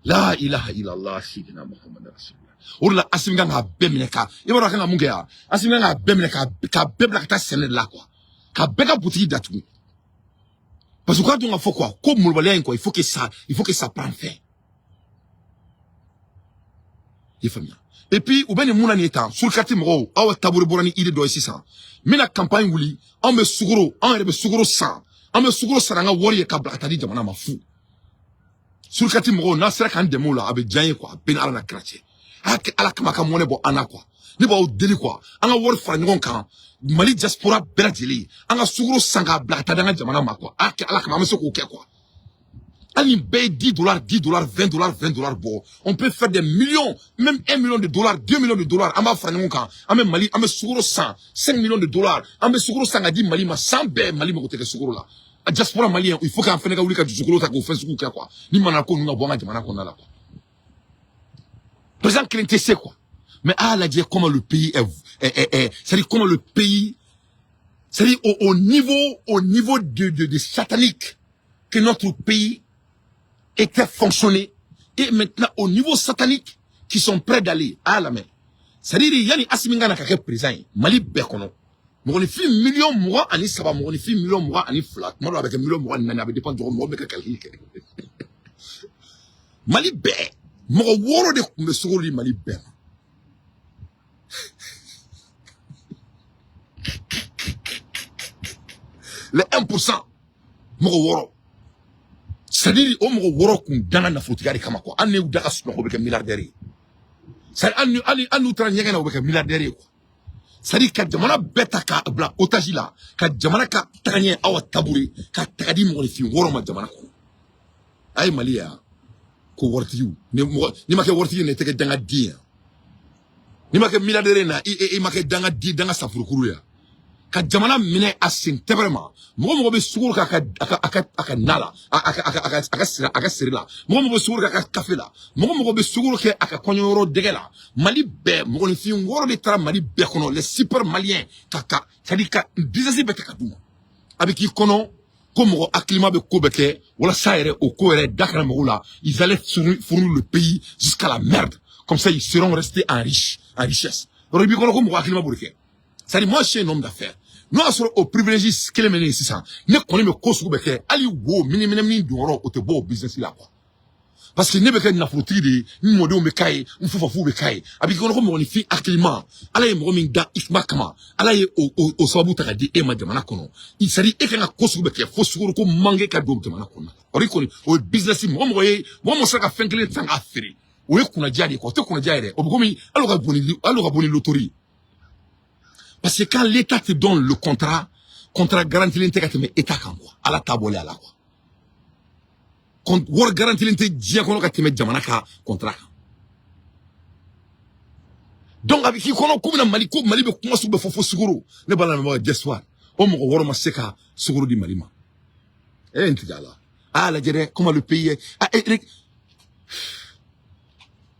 La ilaha illallah, sidina Muhammad Rasulullah. O de la, Assimi kan k'a bɛɛ minɛ ka, i b'a dɔn a kan ka mun kɛ yan? Assimi kan k'a bɛɛ minɛ ka bɛɛ bila ka taa sɛnɛ de la quoi. Ka bɛɛ ka butigi datugu. Parce que k'a dɔn k'a fɔ quoi, ko molobaliya in quoi, il faut que ça prenne fin. I ye faamuya? Et puis, u bɛ nin mun na nin ye tan, surkati mɔgɔw, aw taburu bɔra ni idée dɔ ye sisan. N bɛna campagne wuli, anw bɛ sukaro, anw yɛrɛ bɛ sukaro san. An bɛ sukaro san an ka wari ye ka bila ka taa di jamana ma fu. Surkati mɔgɔw, n'a sera k'an dɛmɛ o la, a bɛ diya n ye quoi, a bɛɛ ni Ala n'a kira cɛ. A y'a kɛ Ala kama ka mɔnɛ bɔ an na quoi. Ne b'aw deli quoi, an ka wari fara ɲɔgɔn kan, Mali diaspora bɛɛ lajɛlen, an ka sukaro san k'a bila ka taa di an ka jamana ma quoi. A y'a kɛ Ala kama, an bɛ se k'o kɛ quoi. Hali ni bɛɛ ye 10 dollars, 10 dollars, 20 dollars, 20 dollars bɔ, on peut faire des millions, même 1 million de dollars, 2 millions de dollars. An b'a fara ɲɔgɔn kan, an bɛ Mali, an bɛ sukaro san 5 millions de dollars, an bɛ sukaro san ka di Mali ma san bɛɛ. Mali mago tɛ kɛ sukaro la. A diaspora malien, il faut qu'an fɛnɛ ka wuli ka dusukolo ta k'o fɛn sugu kɛ quoi. Ni mana ko ninnu ka bɔ an ka jamana kɔnɔna la quoi. Président kelen tɛ se quoi. Mais a lajɛ comment le pays est, c'est-à-dire comment le pays, c'est-à-dire au niveau de satanique que notre pays était fonctionné, et maintenant au niveau satanique qui sont prêts d'aller à la main. C'est-à-dire, yani Assimi ka na ka kɛ président ye Mali bɛɛ kɔnɔ, mɔgɔninfin miliyɔn 23, mɔgɔninfin miliyɔn 22, tuma dɔw a bɛ kɛ miliyɔn 24, a bɛ dépend dɔrɔn mɔgɔ bɛ ka calcul kɛ. Mali bɛɛ mɔgɔ 6 de tun bɛ sukaro di Mali bɛɛ ma. Les 1%, mɔgɔ 6. C'est-à-dire, o mɔgɔ 6 kun danna nafolotigiya de kama quoi. Hali n'u da ka sunɔgɔ, u bɛ kɛ milliardaire ye. C'est-à-dire, hali n'u taara ɲɛgɛn na, u bɛ kɛ milliardaire ye quoi. C'est-à-dire ka jamana bɛɛ ta k'a bila otage la, ka jamana ka tagaɲɛ aw tabure, ka taga di mɔgɔninfin 6 ma jamana kɔnɔ. A ye Mali ye yan, ko waritigiw, ni mɔgɔ n'i ma kɛ waritigi ye, i tɛ kɛ dangaden ye. N'i ma kɛ milliardaire ye na, i ma kɛ dangaden, danga safurukuru ye. Ka jamana minɛ a sen tɛbɛrɛ ma. Mɔgɔ mɔgɔ bɛ sukaro k'a ka a ka a ka na la, a ka sira, a ka siri la. Mɔgɔ mɔgɔ bɛ sukaro k'a ka kafe la. Mɔgɔ mɔgɔ bɛ sukaro kɛ a ka kɔɲɔyɔrɔ dɛgɛ la. Mali bɛɛ mɔgɔninfin 6 de taara Mali bɛɛ kɔnɔ, les super maliens, ka c'est-à-dire ka business bɛɛ ta ka d'u ma. A bɛ k'i kɔnɔ ko mɔgɔ hakilima bɛ ko bɛɛ kɛ walasa yɛrɛ o ko yɛrɛ da kana mɔgɔw la. Ils allaient fournir le pays jusqu'à la merde. Comme ça, ils seront restés en riche, en richesse. Donc, i b'i kɔnɔ ko mɔgɔ hakilima b'o de kɛ. C'est-à-dire, moi, je suis un homme d'affaires. N'o y'a sɔrɔ o privilège kelen bɛ ne ye sisan, ne kɔni bɛ ko sugu bɛɛ kɛ, hali wo mini don yɔrɔ, o tɛ bɔ o business la quoi. Parce que ne bɛ kɛ nafolotigi de ye, n mɔdenw bɛ k'a ye, n fufafuw bɛ k'a ye. A b'i kɔnɔ ko mɔgɔninfin hakilima, Ala ye mɔgɔ min da hikima kama, Ala ye o sababu ta ka di e ma jamana kɔnɔ. C'est-à-dire, e kan ka ko sugu bɛɛ kɛ fo sukaro ko manque ka don jamana kɔnɔ. O de kɔni, o ye business, mɔgɔ mɔgɔ ye, mɔgɔ mɔgɔ sera ka fɛn kelen san k'a feere, o ye kunnadiya de ye quoi. O tɛ kunnadiya yɛrɛ, o bɛ komi hali o ka bon ni, hali o ka bon ni loterie. Parce que quand l'État te donne le contrat, contrat garanti tɛ ka tɛmɛ État kan quoi. Ala t'a bɔlen a la quoi. Wari garanti tɛ diɲɛ kɔnɔ ka tɛmɛ jamana ka contrat kan. Donc a bɛ k'i kɔnɔ k'u bɛna Mali, ko Mali bɛ kuma sugu bɛɛ fɔ fo sukaro. Ne b'a lamɛnbagaw diaspora, o mɔgɔ 6 ma se ka sukaro di Mali ma. Eh, n tigɛ a la. Ah, lajɛ dɛ, comment le pays est. Ah, eh,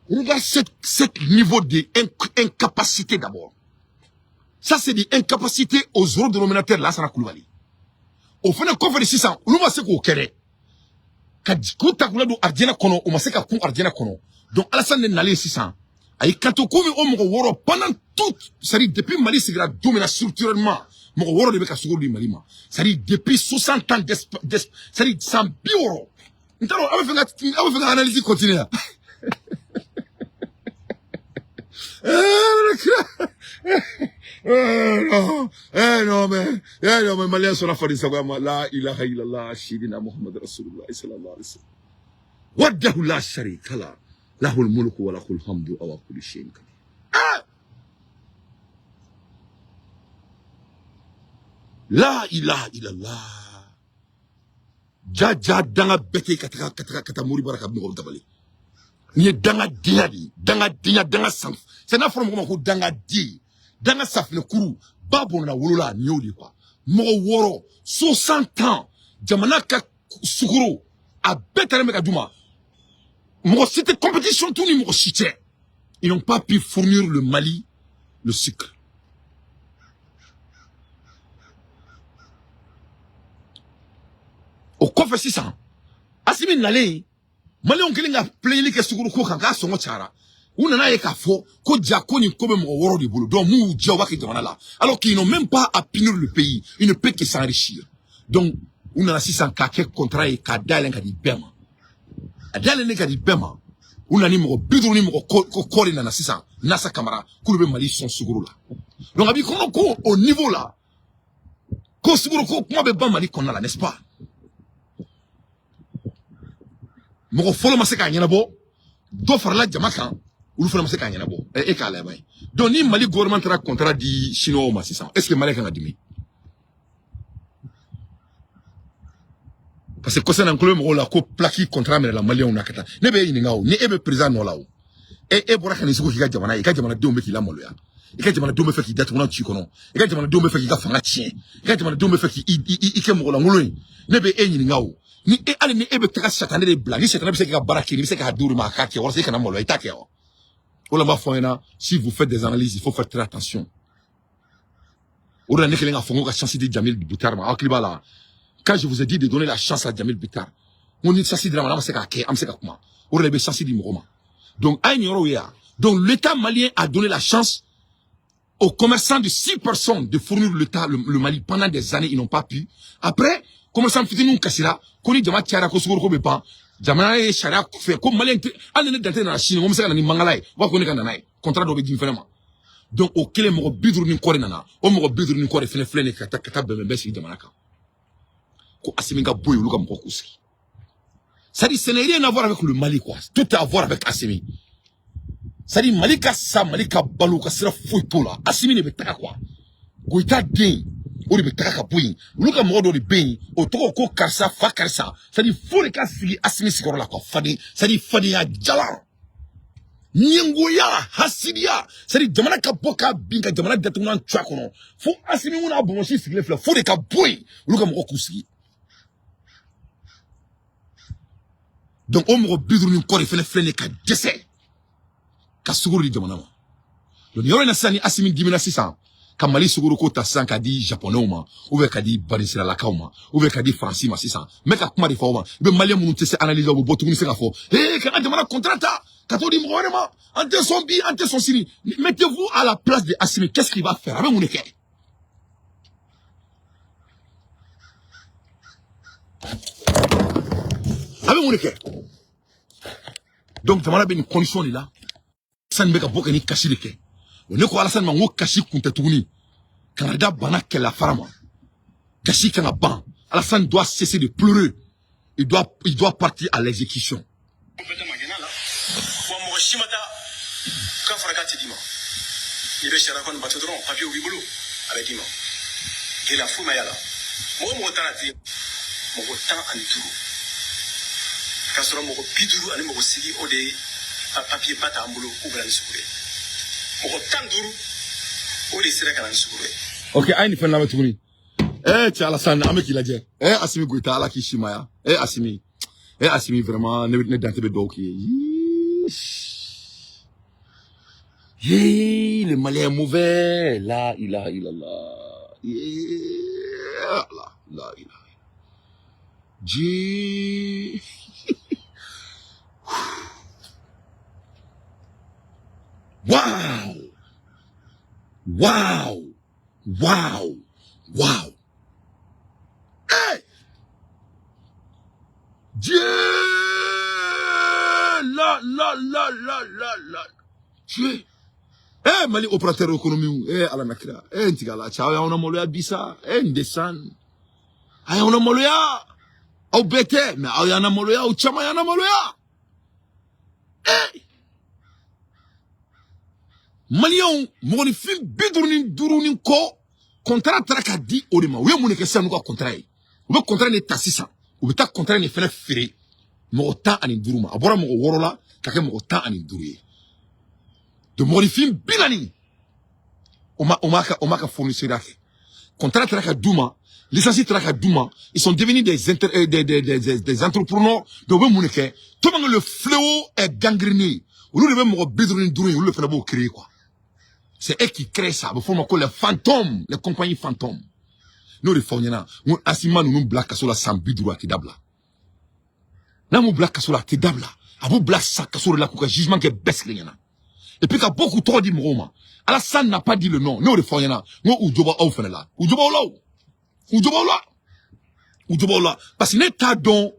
regarde cette niveau de incapacité d'abord. Ça, c'est de incapacité aux zéro dénominateur Lassana Koulibaly. O fana kɔfɛ de sisan, olu ma se k'o kɛ dɛ. Ka k'u ta k'u ladon arijinɛ kɔnɔ, u ma se ka kun arijinɛ kɔnɔ. Donc Alassane de nalen sisan, a y'i kanto komi o mɔgɔ 6 pendant tout, c'est-à-dire depuis Mali sigira don min na structurellement, mɔgɔ 6 de bɛ ka sukaro di Mali ma. C'est-à-dire depuis 60 ans, c'est-à-dire san 60. N t'a dɔn, aw bɛ fɛ ka analyse continuer yan. Eh non, eh non mais, eh non mais malien sɔnna faden sagoya ma. La ilaha illallah sidina Muhammad rasulullah sallallahu alaihi wasallam. Wahdahu la sharika la lahul mulku wa lahul hamdu wa kulli shay'in qadir. Ah! La ilaha illallah. Ja ja danga bɛɛ ka taga ka taga ka taa mori bara ka mɔgɔw dabali. Nin ye dangadenya de ye, dangadenya, danga san. C'est n'a fɔra mɔgɔ ma ko dangaden, danga safinɛkuru ba bɔnna wolola nin y'o de ye quoi. Mɔgɔ wɔɔrɔ 60 ans jamana ka sukaro a bɛɛ talen bɛ ka d'u ma. Mɔgɔ si tɛ compétition t'u ni mɔgɔ si cɛ. Ils n'ont pas pu fournir le Mali le sucre. O kɔfɛ sisan Assimi nalen maliyɛnw kɛlen ka plaigneli kɛ sukaro ko kan k'a sɔngɔ cayara. U nana ye k'a fɔ ko ja ko nin ko bɛ mɔgɔ wɔɔrɔ de bolo, donc mun y'u diya u b'a kɛ jamana la, alors qu'ils n'ont même pas à punir le pays, ils ne peuvent que s'enrichir. Donc u nana sisan k'a kɛ contrat ye k'a dayɛlɛ ka di bɛɛ ma. A dayɛlɛlen ka di bɛɛ ma, u nana ni mɔgɔ 50 ni mɔgɔ kɔ de nana sisan Nasa Kamara k'olu bɛ Mali sɔn sukaro la. Donc a b'i kɔnɔ ko au niveau là ko sukaro ko kuma bɛ ban Mali kɔnɔna la, n'est-ce pas? Mɔgɔ fɔlɔ ma se k'a ɲɛnabɔ, dɔ farala jama kan, olu fana ma se k'a ɲɛnabɔ. E k'a lajɛ ye. Donc ni Mali gouvernement taara contrat di chinois ma sisan, est ce que Mali kan ka dimi? Parce que kɔsa in na n tulo bɛ mɔgɔw la ko plaque contrat minɛla maliyɛnw na ka taa. Ne bɛ e ɲininka o, ni e bɛ président nɔ la o, e bɔra ka nin sugu k'i ka jamana ye, i ka jamanadenw bɛ k'i lamaloya, i ka jamanadenw bɛ fɛ k'i datugulan ci kɔnɔ, i ka jamanadenw bɛ fɛ k'i ka fanga tiɲɛ, i ka jamanadenw bɛ fɛ k'i kɛ mɔgɔ lankolon ye. Ne bɛ e ɲininka o, ni e hali ni e bɛ taga satanɛ de bila, ni satanɛ bɛ se k'i ka baara kɛ, n'i bɛ se k'a di olu ma a k'a kɛ walasa i kana maloya, i t'a kɛ wa? O la n b'a fɔ aw ɲɛna, si vous faites des analyses, il faut faire très attention. O de la ne kɛlen k'a fɔ n ko ka chance di Jamil Bittar ma, aw hakili b'a la, quand je vous ai dit de donner la chance à Jamil Bittar, n ko ni chance dira ma, n'an ma se k'a kɛ, an bɛ se ka kuma. O de la i bɛ chance di mɔgɔ ma. Donc a ye nin yɔrɔw ye yan. Donc l'État malien a donné la chance aux commerçants de 6 personnes de fournir l'État, le Mali pendant des années, ils n'ont pas pu. Après, commerçant fitininw kasira, ko ni jama cayara ko sukaro ko bɛ ban, jamana ye sariya fɛ ko malien tɛ, hali ni ne dante nana sini, n ko n bɛ se ka na ni mangala ye, u b'a fɔ ko ne ka na n'a ye, contrat dɔ bɛ di n fɛnɛ ma. Donc o kelen mɔgɔ 50 ni kɔ de nana, o mɔgɔ 50 ni kɔ de fɛnɛ filɛ nin ye ka taa bɛnbɛn bɛɛ sigi jamana kan. Ko Assimi ka bɔ yen, olu ka mɔgɔ k'u sigi. C'est-à-dire, ce n'est rien à voir avec le Mali, quoi. Tout est à voir avec Assimi. C'est-à-dire, Mali ka sa, Mali ka balo, ka sira foyi t'o la. Assimi de bɛ taga, quoi. Goïta den, o de bɛ taga ka bɔ yen. Olu ka mɔgɔ dɔ de bɛ yen, o tɔgɔ ko karisa, fa karisa. C'est-à-dire, fo de ka sigi Assimi sigiyɔrɔ la, quoi. Faden, c'est-à-dire, fadenya jalan. Ɲɛngoya, hasidiya. C'est-à-dire, jamana ka bɔ k'a bin ka jamana datugulan cu a kɔnɔ. Fo Assimi mun n'a bonbonsi sigilen filɛ, fo de ka bɔ yen, olu ka mɔgɔ k'u sigi. Donc o mɔgɔ 50 ni kɔ de fɛnɛ filɛ nin ye ka dɛsɛ ka sukaro di jamana ma. Donc nin yɔrɔ in na sisan ni Assimi dimina sisan ka Mali sukaro ko ta sisan k'a di japonɛw ma, ou bien k'a di banisiralakaw ma, ou bien k'a di Faransi ma sisan, n bɛ ka kuma de fɔ aw ma. I bɛ maliyɛn minnu tɛ se analyse la, u bɛ bɔ tuguni se k'a fɔ ee ka n ka jamana contrat ta ka t'o di mɔgɔ wɛrɛ ma, an tɛ sɔn bi, an tɛ sɔn sini. Mettez-vous à la place de Assimi, qu'est-ce qu'il va faire? A bɛ mun de kɛ? A bɛ mun de kɛ? Donc jamana bɛ nin condition de la. Sani bɛ ka bɔ ka ni kasi de kɛ. O ne ko Alassane ma n ko kasi kun tɛ tuguni. Kana da bana kɛlɛ fara ma. Kasi kan ka ban. Alassane doit cesser de pleurer. Il doit partir à l'exécution. Wa mɔgɔ si ma taa k'a fɔra k'a tɛ d'i ma. N'i bɛ sariya kɔni bato dɔrɔn, papiye b'i bolo, a bɛ d'i ma. Gɛlɛya foyi ma y'a la. Mɔgɔ mɔgɔ taara di mɔgɔ 15. K'a sɔrɔ mɔgɔ 50 ani mɔgɔ 8 o de ye papiye ba t'an bolo k'u bɛ na ni sukaro ye. Mɔgɔ 15 o de sera ka na ni sukaro ye. Ok, a ye nin fɛn lamɛn tuguni. Cɛ Alassane, an bɛ k'i lajɛ. Assimi Goïta, Ala k'i si maya. Assimi, Assimi, vraiment, ne dante bɛ dugawu k'i ye. Yee, le Malien est mauvais. La ilaha illallah. Yeah. La, la ilaha. Dieu. Wow. Wow. Wow. Wow. Hey! Dieu! La, la, la, la, la, la. Dieu! Mali opérateur économique, Ala na kira, n tigɛ la cɛ, aw y'anw maloya bi sa. N desan, a y'anw maloya. Aw bɛɛ tɛ, mais aw y'an maloya, aw caman y'an maloya. Maliyɛnw mɔgɔninfin 55 ni kɔ, contrat taara ka di o de ma. U ye mun de kɛ sisan n'u ka contrat ye? U bɛ contrat de ta sisan, u bɛ taa contrat nin fɛnɛ feere mɔgɔ 15 ma. A bɔra mɔgɔ 6 la ka kɛ mɔgɔ 15 ye. Donc mɔgɔninfin 40, o ma ka fournisseur kɛ. Contrat taara ka d'u ma, licence taara ka d'u ma, ils sont devenus des inter, des entrepreneurs. Donc u bɛ mun de kɛ? Tellement que le fléau est gangréné, olu de bɛ mɔgɔ 55 ye, olu de fana b'o créer quoi. C'est eux qui créent ça. A bɛ f'o ma ko les fantômes, les compagnies fantômes. N'o de fɔ aw ɲɛna n ko Asima ninnu bila kaso la san 50, a tɛ dabila. N'a m'u bila kaso la, a tɛ dabila. A b'u bila sa kaso de la k'u ka jugement kɛ bɛɛ sigilen ɲɛna. Et puis ka bɔ k'u tɔgɔ di mɔgɔw ma. Alassane n'a pas dit le nom. N'o de fɔ aw ɲɛna n ko u jo b'aw fɛnɛ la. U jo b'aw la o. U jo b'aw la. U jo b'aw la. Parce que ne t'a dɔn.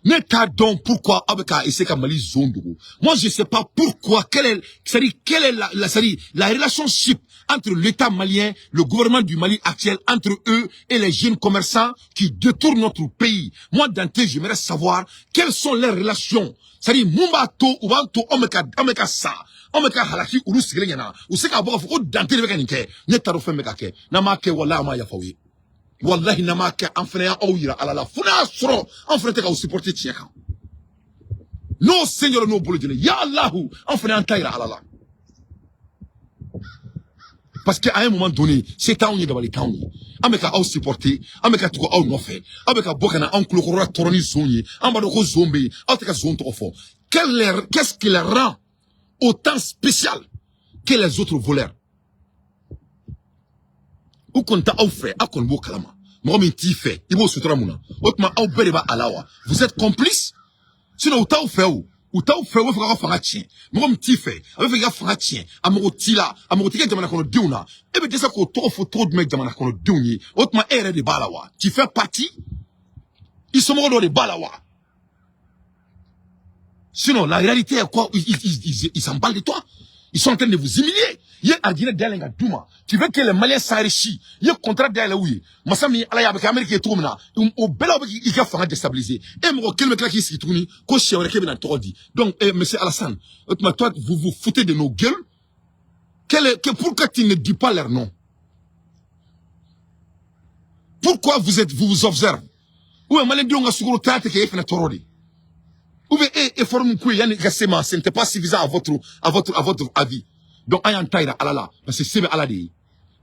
Ne t'a dɔn pourquoi aw bɛ ka essayer ka Mali zone dogo. Moi, je sais pas pourquoi, quelle est, c'est-à-dire, quelle est la, c'est-à-dire, la relationship entre l'État malien, le gouvernement du Mali actuel, entre eux et les jeunes commerçants qui détournent notre pays. Moi, Dante, j'aimerais savoir quelles sont les relations. C'est-à-dire, mun b'a to, u b'an to, anw bɛ ka sa, anw bɛ ka halaki olu sigilen ɲɛna. U se k'a bɔ k'a fɔ ko Dante de bɛ ka nin kɛ. Ne t'a dɔn fɛn bɛ ka kɛ. N'an m'a kɛ, walahi, an m'a yafa aw ye. Wallahi, n'a m'a kɛ, an fana y'aw yira Ala la fo n'a y'a sɔrɔ an fana tɛ k'aw supporter tiɲɛ kan. N'o sen jɔra, n'o bolo jɛlen, ya Alahu, an fana y'an ta yira Ala la. Parce qu'à un moment donné, se t'anw ye, dabali t'anw ye. An bɛ ka aw supporter, an bɛ ka tugu aw nɔfɛ, aw bɛ ka bɔ ka na anw tulokɔrɔla tɔɔrɔ ni zon ye. An b'a dɔn ko zon bɛ yen, aw tɛ ka zon tɔgɔ fɔ. Qu'est-ce qui les rend autant spécial que les autres voleurs? U kɔni tɛ aw fɛ, aw kɔni b'o kalama. Mɔgɔ min t'i fɛ, i b'o sutura mun na? O tuma aw bɛɛ de b'a la wa? Vous êtes complice. Sinon u t'aw fɛ o, u t'aw fɛ. U bɛ fɛ k'aw ka fanga tiɲɛ. Mɔgɔ min t'i fɛ, a bɛ fɛ k'i ka fanga tiɲɛ, a mago t'i la, a mago t'i ka jamana kɔnɔdenw na. E bɛ dɛsɛ k'o tɔgɔ fɔ cogo jumɛn jamana kɔnɔdenw ye? O tuma e yɛrɛ de b'a la wa? Tu fais partie, i somɔgɔ dɔ de b'a la wa? Sinon la réalité est quoi? Ils s'en battent de toi. Ils sont en train de vous humilier. I ye arijinɛ dayɛlɛ ka d'u ma. Tu veux que les Maliens s'enrichissent. I ye contrat dayɛlɛ u ye. Masa min Ala y'a bɛ kɛ Amérique ye cogo min na, o bɛɛ la u bɛ k'i ka fanga déstabiliser. E mɔgɔ kelen bɛ tila k'i sigi tuguni ko siɲɛ wɛrɛ k'e bɛna tɔgɔ di. Donc, monsieur Alassane, o tuma toi, vous vous foutez de nos gueules. Pourquoi tu ne dis pas leur nom? Pourquoi vous vous observez? Ou bien Malien ka sukaro ta tɛ kɛ e fana tɔɔrɔ de? Ou bien effort min k'u ye yanni i ka se ma, ce n'était pas suffisant à votre avis? Donc an y'an ta yira Ala la, parce que se bɛ Ala de ye.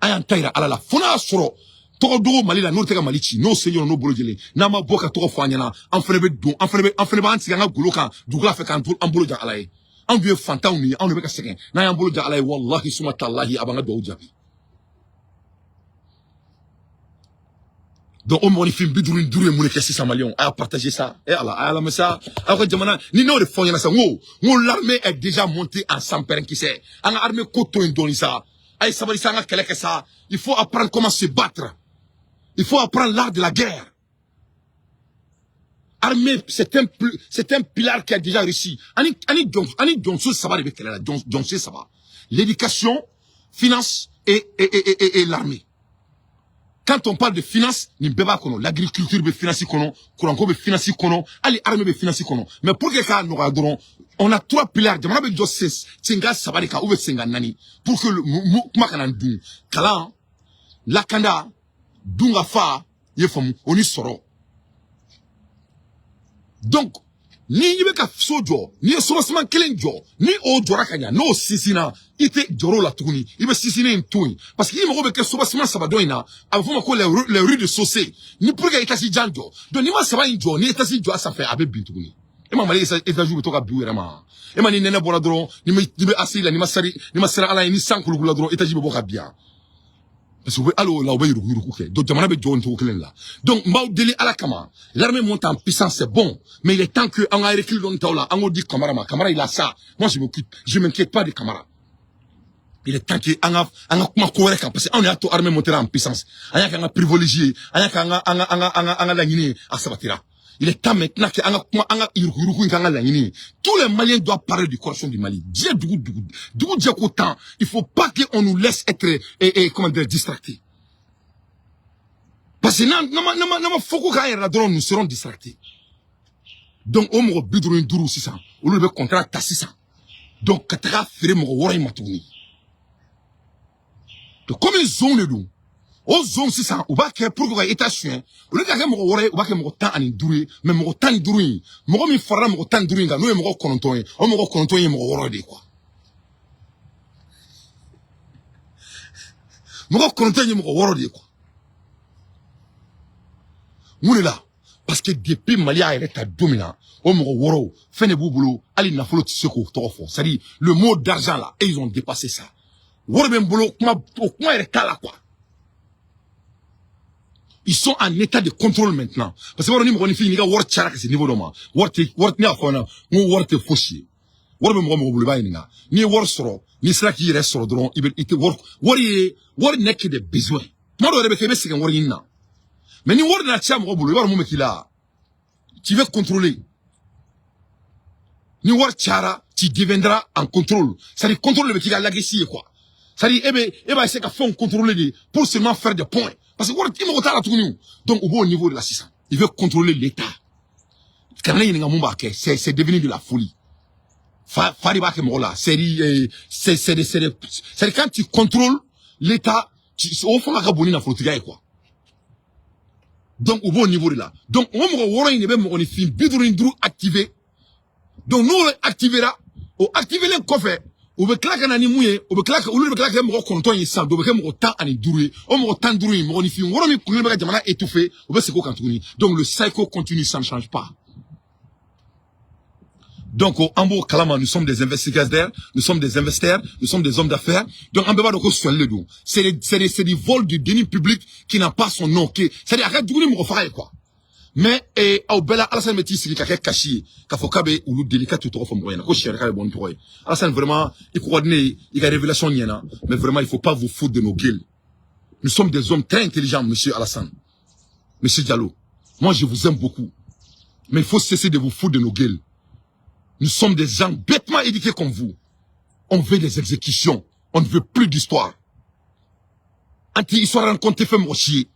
An y'an ta yira Ala la fo n'a y'a sɔrɔ tɔgɔ dogo Mali la, n'o tɛ ka Mali ci, n'o sen jɔra, n'o bolo jɛlen, n'an ma bɔ ka tɔgɔ fɔ an ɲɛna, an fana bɛ don, an fana b'an sigi an ka golo kan dugukolo fɛ k'an an bolo jan Ala ye. Anw dun ye fantanw de ye, anw de bɛ ka sɛgɛn. N'an y'an bolo jan Ala ye, walahi suma talahi, a b'an ka duwawu jaabi. Donc o mɔgɔninfin 55 ye mun de kɛ sisan? Maliyɛnw, a y'a partager ça. Ala, a y'a lamɛn sa. Aw ka jamana ni n'o de fɔ ɲɛna sa, n ko l'armée est déjà montée en sanpɛrɛnkisɛ. An ka armée ko to yen dɔɔni sa. A ye sabali sa, an ka kɛlɛ kɛ sa. Il faut apprendre comment se battre, il faut apprendre l'art de la guerre. Armée, c'est un pilar qui a déjà réussi. Ani jɔnso saba de bɛ kɛlɛ la, jɔnso saba: l'éducation, finance et l'armée. Quand on parle de finance, nin bɛɛ b'a kɔnɔ. L'agriculture bɛ finance kɔnɔ, kuranko bɛ finance kɔnɔ, hali armée bɛ finance kɔnɔ. Mais pour que k'a nɔgɔya dɔrɔn, on a trois piliers. Jamana bɛ jɔ senkan saba de kan ou bien senkan naani pour que kuma kana dun: kalan, lakanda, dunkafa, i ye faamu, o ni sɔrɔ. Donc ni i bɛ ka so jɔ, n'i ye soubassement kelen jɔ, ni o jɔra ka ɲa, n'o sinsinna, i tɛ jɔrɔ o la tuguni, i bɛ sinsinnen in to yen, parce que i mago bɛ kɛ soubassement saba dɔ in na. A bɛ f'o ma ko les rez-de-chaussée ni pour que étage jan jɔ. Donc n'i ma saba in jɔ, ni étage jɔ a sanfɛ, a bɛ bin tuguni. E ma Mali étage bɛ to ka bin u yɛrɛ ma. E ma ni nɛnɛ bɔra dɔrɔn, ni bɛ asili la, n'i ma sari, n'i ma siran Ala ye, ni san kulukula dɔrɔn, étage bɛ bɔ ka bin yan. Parce que u bɛ hali o la, u bɛ yurugu yurugu kɛ. Donc jamana bɛ jɔ nin cogo kelen de la. Donc n b'aw deli Ala kama, l'armée monte en puissance, c'est bon, mais il est temps que an ka recul dɔɔni t'aw la. An k'o di Kamara ma. Kamara, il a ça. Moi, je m'inquiète pas de Kamara. Il est temps que an ka kuma ko wɛrɛ kan, parce que anw de y'a to armée montera en puissance. An y'a kɛ an ka privilégié, an y'a kɛ an ka laɲini ye, a sabatira. Il est temps maintenant que an ka kuma, an ka yuruguyurugu in k'an ka laɲini ye. Tous les Maliens doivent parler de corruption du Mali. Diɲɛ dugu dugu dugu jɛ ko tan, il faut pas qu'on nous laisse être et, comment dire, distractés. Parce que n'an ma fɔ ko k'an yɛrɛ la dɔrɔn, nous serons distractés. Donc o mɔgɔ 55 sisan, olu de bɛ contrat ta sisan. Donc ka taga feere mɔgɔ wɔɔrɔ in ma tuguni. Donc comme zon de don, o zon sisan, u b'a kɛ pour que ka état suɲɛ. Olu ka kɛ mɔgɔ wɔɔrɔ ye, u b'a kɛ mɔgɔ 15 ye. Mais mɔgɔ 15 in, mɔgɔ min farala mɔgɔ 15 in kan, n'o ye mɔgɔ 9 ye, o mɔgɔ 9 ye mɔgɔ wɔɔrɔ de ye quoi. Mɔgɔ 9 ye mɔgɔ wɔɔrɔ de ye quoi. Mun de la? Parce que depuis Mali y'a yɛrɛ ta don min na, o mɔgɔ wɔɔrɔw fɛn de b'u bolo, hali nafolo tɛ se k'o tɔgɔ fɔ. C'est à dire le mot d'argent là, et ils ont dépassé ça. Wari bɛ n bolo, kuma o kuma yɛrɛ t'a la quoi. Ils sont en état de contrôle maintenant. Parce que ni mɔgɔninfin, n'i ka wari cayara ka se niveau dɔ ma, wari tɛ wari, ne y'a fɔ ɲɛna n ko wari tɛ fosi ye. Wari bɛ mɔgɔ mɔgɔ bolo, i b'a ɲininka. N'i ye wari sɔrɔ, n'i sera k'i yɛrɛ sɔrɔ dɔrɔn, i bɛ i tɛ wari, wari ye wari n'est que des besoins. Tuma dɔw yɛrɛ bɛ kɛ i bɛ sɛgɛn wari ɲini na. Mais ni wari nana caya mɔgɔ bolo, i b'a dɔn mun bɛ k'i la. Tu veux contrôler. Ni wari cayara, tu deviendras en contrôle. C'est-à-dire contrôle de bɛ k'i ka lagesi ye quoi. C'est-à-dire e bɛ e b'a essayer ka fɛnw contrôler de pour seulement faire des points. Parce que wari i mago t'a la tuguni. Donc u b'o niveau de la sisan. Il veut contrôler l'État. Kana ne ɲininka mun b'a kɛ. C'est devenu de la folie. Fa fa de b'a kɛ mɔgɔ la. C'est quand tu contrôles l'État, o fanga ka bon ni nafolotigiya ye quoi. Donc u b'o niveau de la. Donc o mɔgɔ wɔɔrɔ in de bɛ mɔgɔninfin 55 activer. Donc n'o activera, o activelen kɔfɛ, u bɛ tila ka na ni mun ye? U bɛ tila ka olu de bɛ tila ka kɛ mɔgɔ 9 ye sisan, dɔ bɛ kɛ mɔgɔ 15 ye. O mɔgɔ 15 in, mɔgɔninfin wɔɔrɔ min kun bɛ ka jamana étouffer, u bɛ segin o kan tuguni. Donc le cycle continue, ça ne change pas. Donc an b'o kalama, nous sommes des investigateurs, nous sommes des investisseurs, nous sommes des hommes d'affaires. Donc an bɛɛ b'a dɔn ko sonyali de don. C'est du vol du denier public qui n'a pas son nom, qui c'est-à-dire a ka jugu ni mɔgɔ faga ye quoi. Mais aw bɛɛ la, Alassane bɛ t'i sigi ka kɛ kasi ye k'a fɔ k'a bɛ olu deli k'a t'u tɔgɔ fɔ mɔgɔ ɲɛna ko siɲɛ wɛrɛ k'a bɛ bɔ ni tɔgɔ ye. Alassane, vraiment, i ko ka di ne ye, i ka révélation ɲɛna, mais vraiment, il faut pas vous foutre de nos gueules. Nous sommes des hommes très intelligents, monsieur Alassane, monsieur Diallo. Moi, je vous aime beaucoup, mais il faut cesser de vous foutre de nos gueules. Nous sommes des gens bêtement éduqués comme vous. On veut des exécutions. On ne veut plus d'histoire. Anti-histoire raconter fɛn mɔgɔ si ye.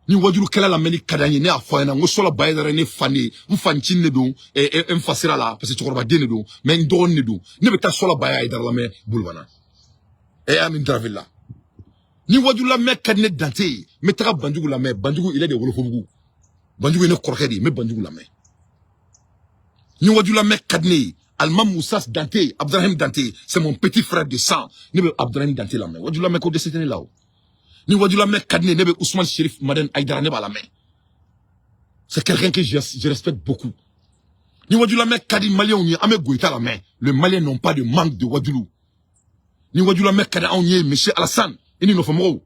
Ni wajulu kɛla lamɛnni ka d'an ye, ne y'a fɔ a ɲɛna n ko Sɔla Bayɛlɛ ye ne fa ne ye, n fa ncinin de don, n fa sira la parce que cɛkɔrɔbaden de don, mais n dɔgɔnin de don. Ne bɛ taa Sɔla Baya Hayidara lamɛn Bolibana Amin Draville la. Ni wajulu lamɛn ka di ne dante ye, n bɛ taga Banjugu lamɛn. Banjugu, il est de Wolofobugu. Banjugu ye ne kɔrɔkɛ de ye, n bɛ Banjugu lamɛn. Ni wajulu lamɛn ka di ne ye, Alima Moussa Dante, Abdrahim Dante, c'est mon petit frère de sang. Ne bɛ Abdrahim Dante lamɛn. Wajulu lamɛn ko dɛsɛ tɛ ne la o. Ni wajulu lamɛn ka di ne ye, ne bɛ Ousmane Chérif Madani Haïdara, ne b'a lamɛn. C'est quelqu'un que je respecte beaucoup. Ni wajulu lamɛn ka di Maliyɛnw ye, an bɛ Goïta lamɛn. Les Maliens n'ont pas de manque de wajulu. Ni wajulu lamɛn ka di anw ye, monsieur Alassane, i ni nɔfɛmɔgɔw,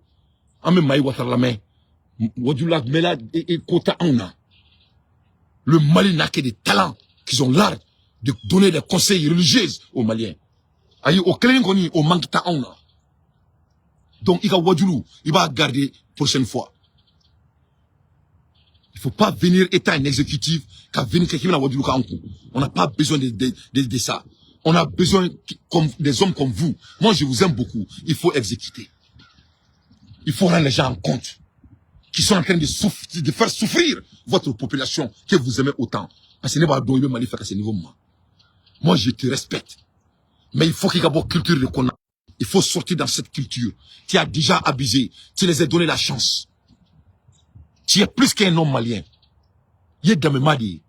an bɛ Mayi Ouattara lamɛn. Wajulu lamɛnla ko tɛ anw na. Le Mali n'a que des talents qui ont l'art de donner des conseils religieux aux Maliens. Ayi, o kelen kɔni, o manque tɛ anw na. Donc i ka wajulu, i b'a garder prochaine fois. Il faut pas venir état un exécutif ka venir kɛ k'i bɛna wajulu k'an kun. On n'a pas besoin de ça. On a besoin comme des hommes comme vous. Moi, je vous aime beaucoup. Il faut exécuter. Il faut rendre les gens en compte qui sont en train de faire souffrir votre population que vous aimez autant. Parce que ne b'a dɔn i bɛ Mali fɛ ka se niveau min ma. Moi, je te respecte. Mais il faut qu'il y ait une culture de qu'on. Il faut sortir dans cette culture. Tu as déjà abusé. Tu les as donné la chance. Tu es plus qu'un homme malien. I ye danbema de ye.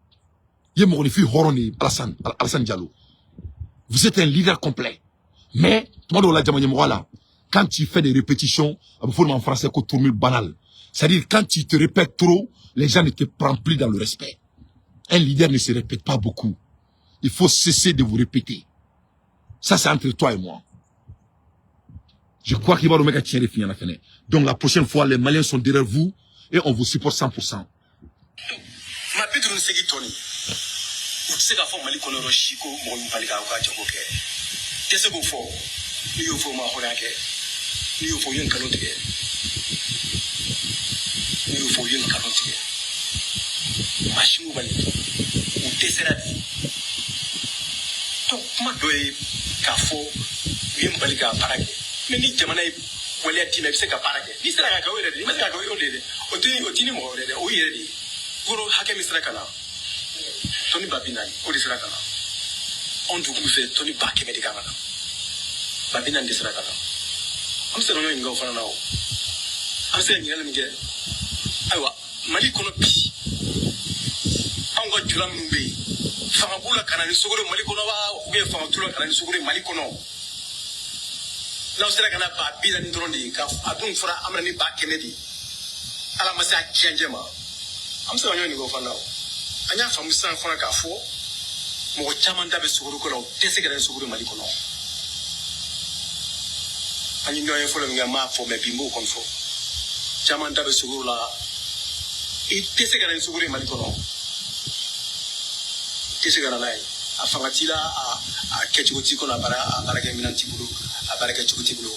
I ye mɔgɔninfin hɔrɔn de ye, Alassane, Alassane Diallo. Vous êtes un leader complet. Mais, tuma dɔw la jama ɲɛmɔgɔ la, quand tu fais des répétitions, a bɛ fɔ o ma en français ko tournure banale. C'est-à-dire, quand tu te répètes trop, les gens ne te prennent plus dans le respect. Un leader ne se répète pas beaucoup. Il faut cesser de vous répéter. Ça, c'est entre toi et moi. Je crois qu'il va remettre tiɲɛ de f'i ɲɛna fɛnɛ. Donc la prochaine fois, les Maliens sont derrière vous et on vous supporte 100%. Maa 58 tɔni, u tɛ se k'a fɔ Mali kɔnɔ yɔrɔ si ko mɔgɔ min bali k'a ka jago kɛ, tɛ se k'o fɔ. N'i y'o fɔ, o ma hɔrɔnya kɛ. N'i y'o fɔ, u ye nkalon tigɛ. N'i y'o fɔ, u ye nkalon tigɛ. Mansinw ma nin kɛ, u dɛsɛra de. Donc kuma dɔ ye k'a fɔ u ye n bali ka baara kɛ, mais ni jamana ye waleya d'i ma, i bɛ se ka baara kɛ. N'i sera ka kɛ, o yɛrɛ de, n'i ma se ka kɛ, o de ye dɛ. O tɛ ni mɔgɔ wɛrɛ dɛ, o yɛrɛ de ye. Kɔrɔ hakɛ min sera ka na, tɔni 40 000, o de sera ka na. Anw dun tun bɛ fɛ tɔni 100 000 de kan ka na, 40 000 de sera ka na. An bɛ se ka ɲɔgɔn ɲininka o fana na. O an bɛ se ka ɲininkali min kɛ, ayiwa, Mali kɔnɔ bi, anw ka jula minnu bɛ yen, fanga b'u la ka na ni sukaro Mali kɔnɔ wa, ou bien fanga t'u la ka na ni sukaro Mali kɔnɔ? N'aw sera ka na 40 000 dɔrɔn de ye, ka a dun fɔra an bɛna ni 100 000 de ye, ala ma se a tiɲɛncɛ ma. An bɛ se ka ɲɔgɔn ɲininka o fana na. O an y'a faamu sisan fana k'a fɔ mɔgɔ caman da bɛ sukaro ko la, u tɛ se ka na ni sukaro Mali kɔnɔ. An ye ɲɔgɔn ye fɔlɔ min kɛ, n m'a fɔ, mais bi n b'o kɔni fɔ: caman da bɛ sukaro la, i tɛ se ka na ni sukaro ye Mali kɔnɔ, i tɛ se ka na n'a ye. A fanga t'i la, a kɛcogo t'i kɔnɔ, a baarakɛminɛn t'i bolo, a baarakɛcogo t'i bolo.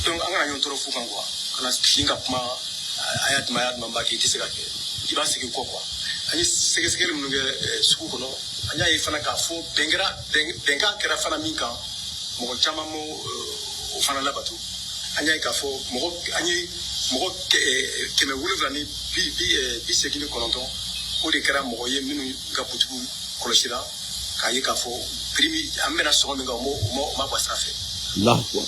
Donc an kana ɲɔgɔn tɔɔrɔ fu kan quoi, kana sin ka kuma a y'a duma, a y'a duma, n b'a kɛ, i tɛ se ka kɛ, i b'a segin kɔ quoi. An ye sɛgɛsɛgɛli minnu kɛ sugu kɔnɔ, an y'a ye fana k'a fɔ bɛn kɛra, bɛnkan kɛra fana min kan, mɔgɔ caman m'o o fana labato. An y'a ye k'a fɔ mɔgɔ, an ye mɔgɔ 789, o de kɛra mɔgɔ ye minnu ka butigiw kɔlɔsira k'a ye k'a fɔ prix min an bɛna sɔngɔ min kan, o ma bɔ sira fɛ. Allahu akbar.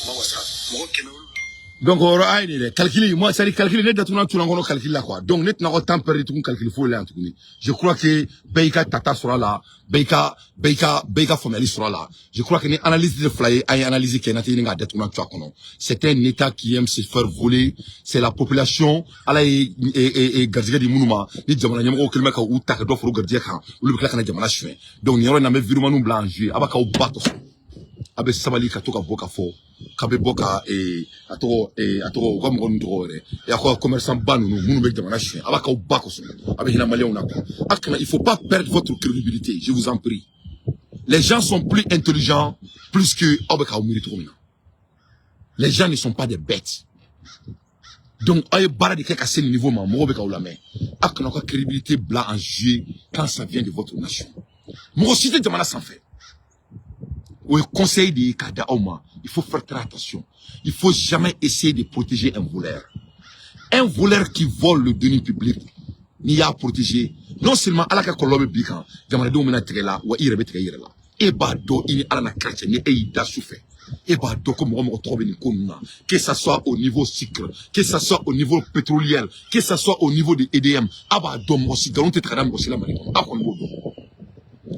O ma bɔ sira fɛ, mɔgɔ 700. Donc o yɔrɔ a ye nin dɛ, calcul, moi, c'est à dire calcul, ne datuguna tuna kɔnɔ calcul la quoi. Donc ne tɛna ka temps perdu tugun calcul foyi la yan tuguni. Je crois que bɛɛ y'i ka tata sɔrɔ a la, bɛɛ y'i ka faamuyali sɔrɔ a la. Je crois que ni analyse de fila ye, an ye analyse kɛ, n'an tɛ ɲini k'a datuguna tu a kɔnɔ. C'est un état qui aime se faire voler, c'est la population. Ala ye garijɛgɛ di minnu ma, ni jamana ɲɛmɔgɔw kɛlen bɛ ka u ta ka dɔ fara u garijɛgɛ kan, olu bɛ tila ka na jamana suɲɛ. Donc nin yɔrɔ in na, an bɛ virement bila en jeu. A b'a k'aw ba tɔ, a bɛ sabali ka to ka bɔ ka fɔ k'a bɛ bɔ ka a tɔgɔ, a tɔgɔ, u ka mɔgɔ ninnu tɔgɔ yɛrɛ, a ko commerçant ba ninnu minnu bɛ jamana suɲɛ, a b'a k'aw ba kosɛbɛ, a bɛ hinɛ maliyɛnw na quoi. A kana, il faut pas perdre votre crédibilité, je vous en prie. Les gens sont plus intelligents plus que aw bɛ k'aw miiri cogo min na. Les gens ne sont pas des bêtes. Donc aw ye baara de kɛ ka se nin niveau ma, mɔgɔw bɛ k'aw lamɛn. A kana aw ka crédibilité bila en jeu quand ça vient de votre nation. Mɔgɔ si tɛ jamana sanfɛ. O ye conseil de ye k'a da aw ma. Il faut faire très attention. Il faut jamais essayer de protéger un voleur. Un voleur qui vole le denier public, n'i y'a protéger, non seulement ala ka kɔlɔlɔ bɛ b'i kan, jamanadenw bɛna tigɛ la, wa i yɛrɛ bɛ tigɛ i yɛrɛ la. E b'a dɔn, i ni ala na kira cɛ, ni e y'i da su fɛ, e b'a dɔn ko mɔgɔ mɔgɔ tɔgɔ bɛ nin ko ninnu na, que ça soit au niveau sucre, que ça soit au niveau pétrolier, que ça soit au niveau de EDM, a b'a dɔn mɔgɔ si nkalon tɛ tigɛ da mɔgɔ si la Mali kɔnɔ. A kɔni b'o dɔn.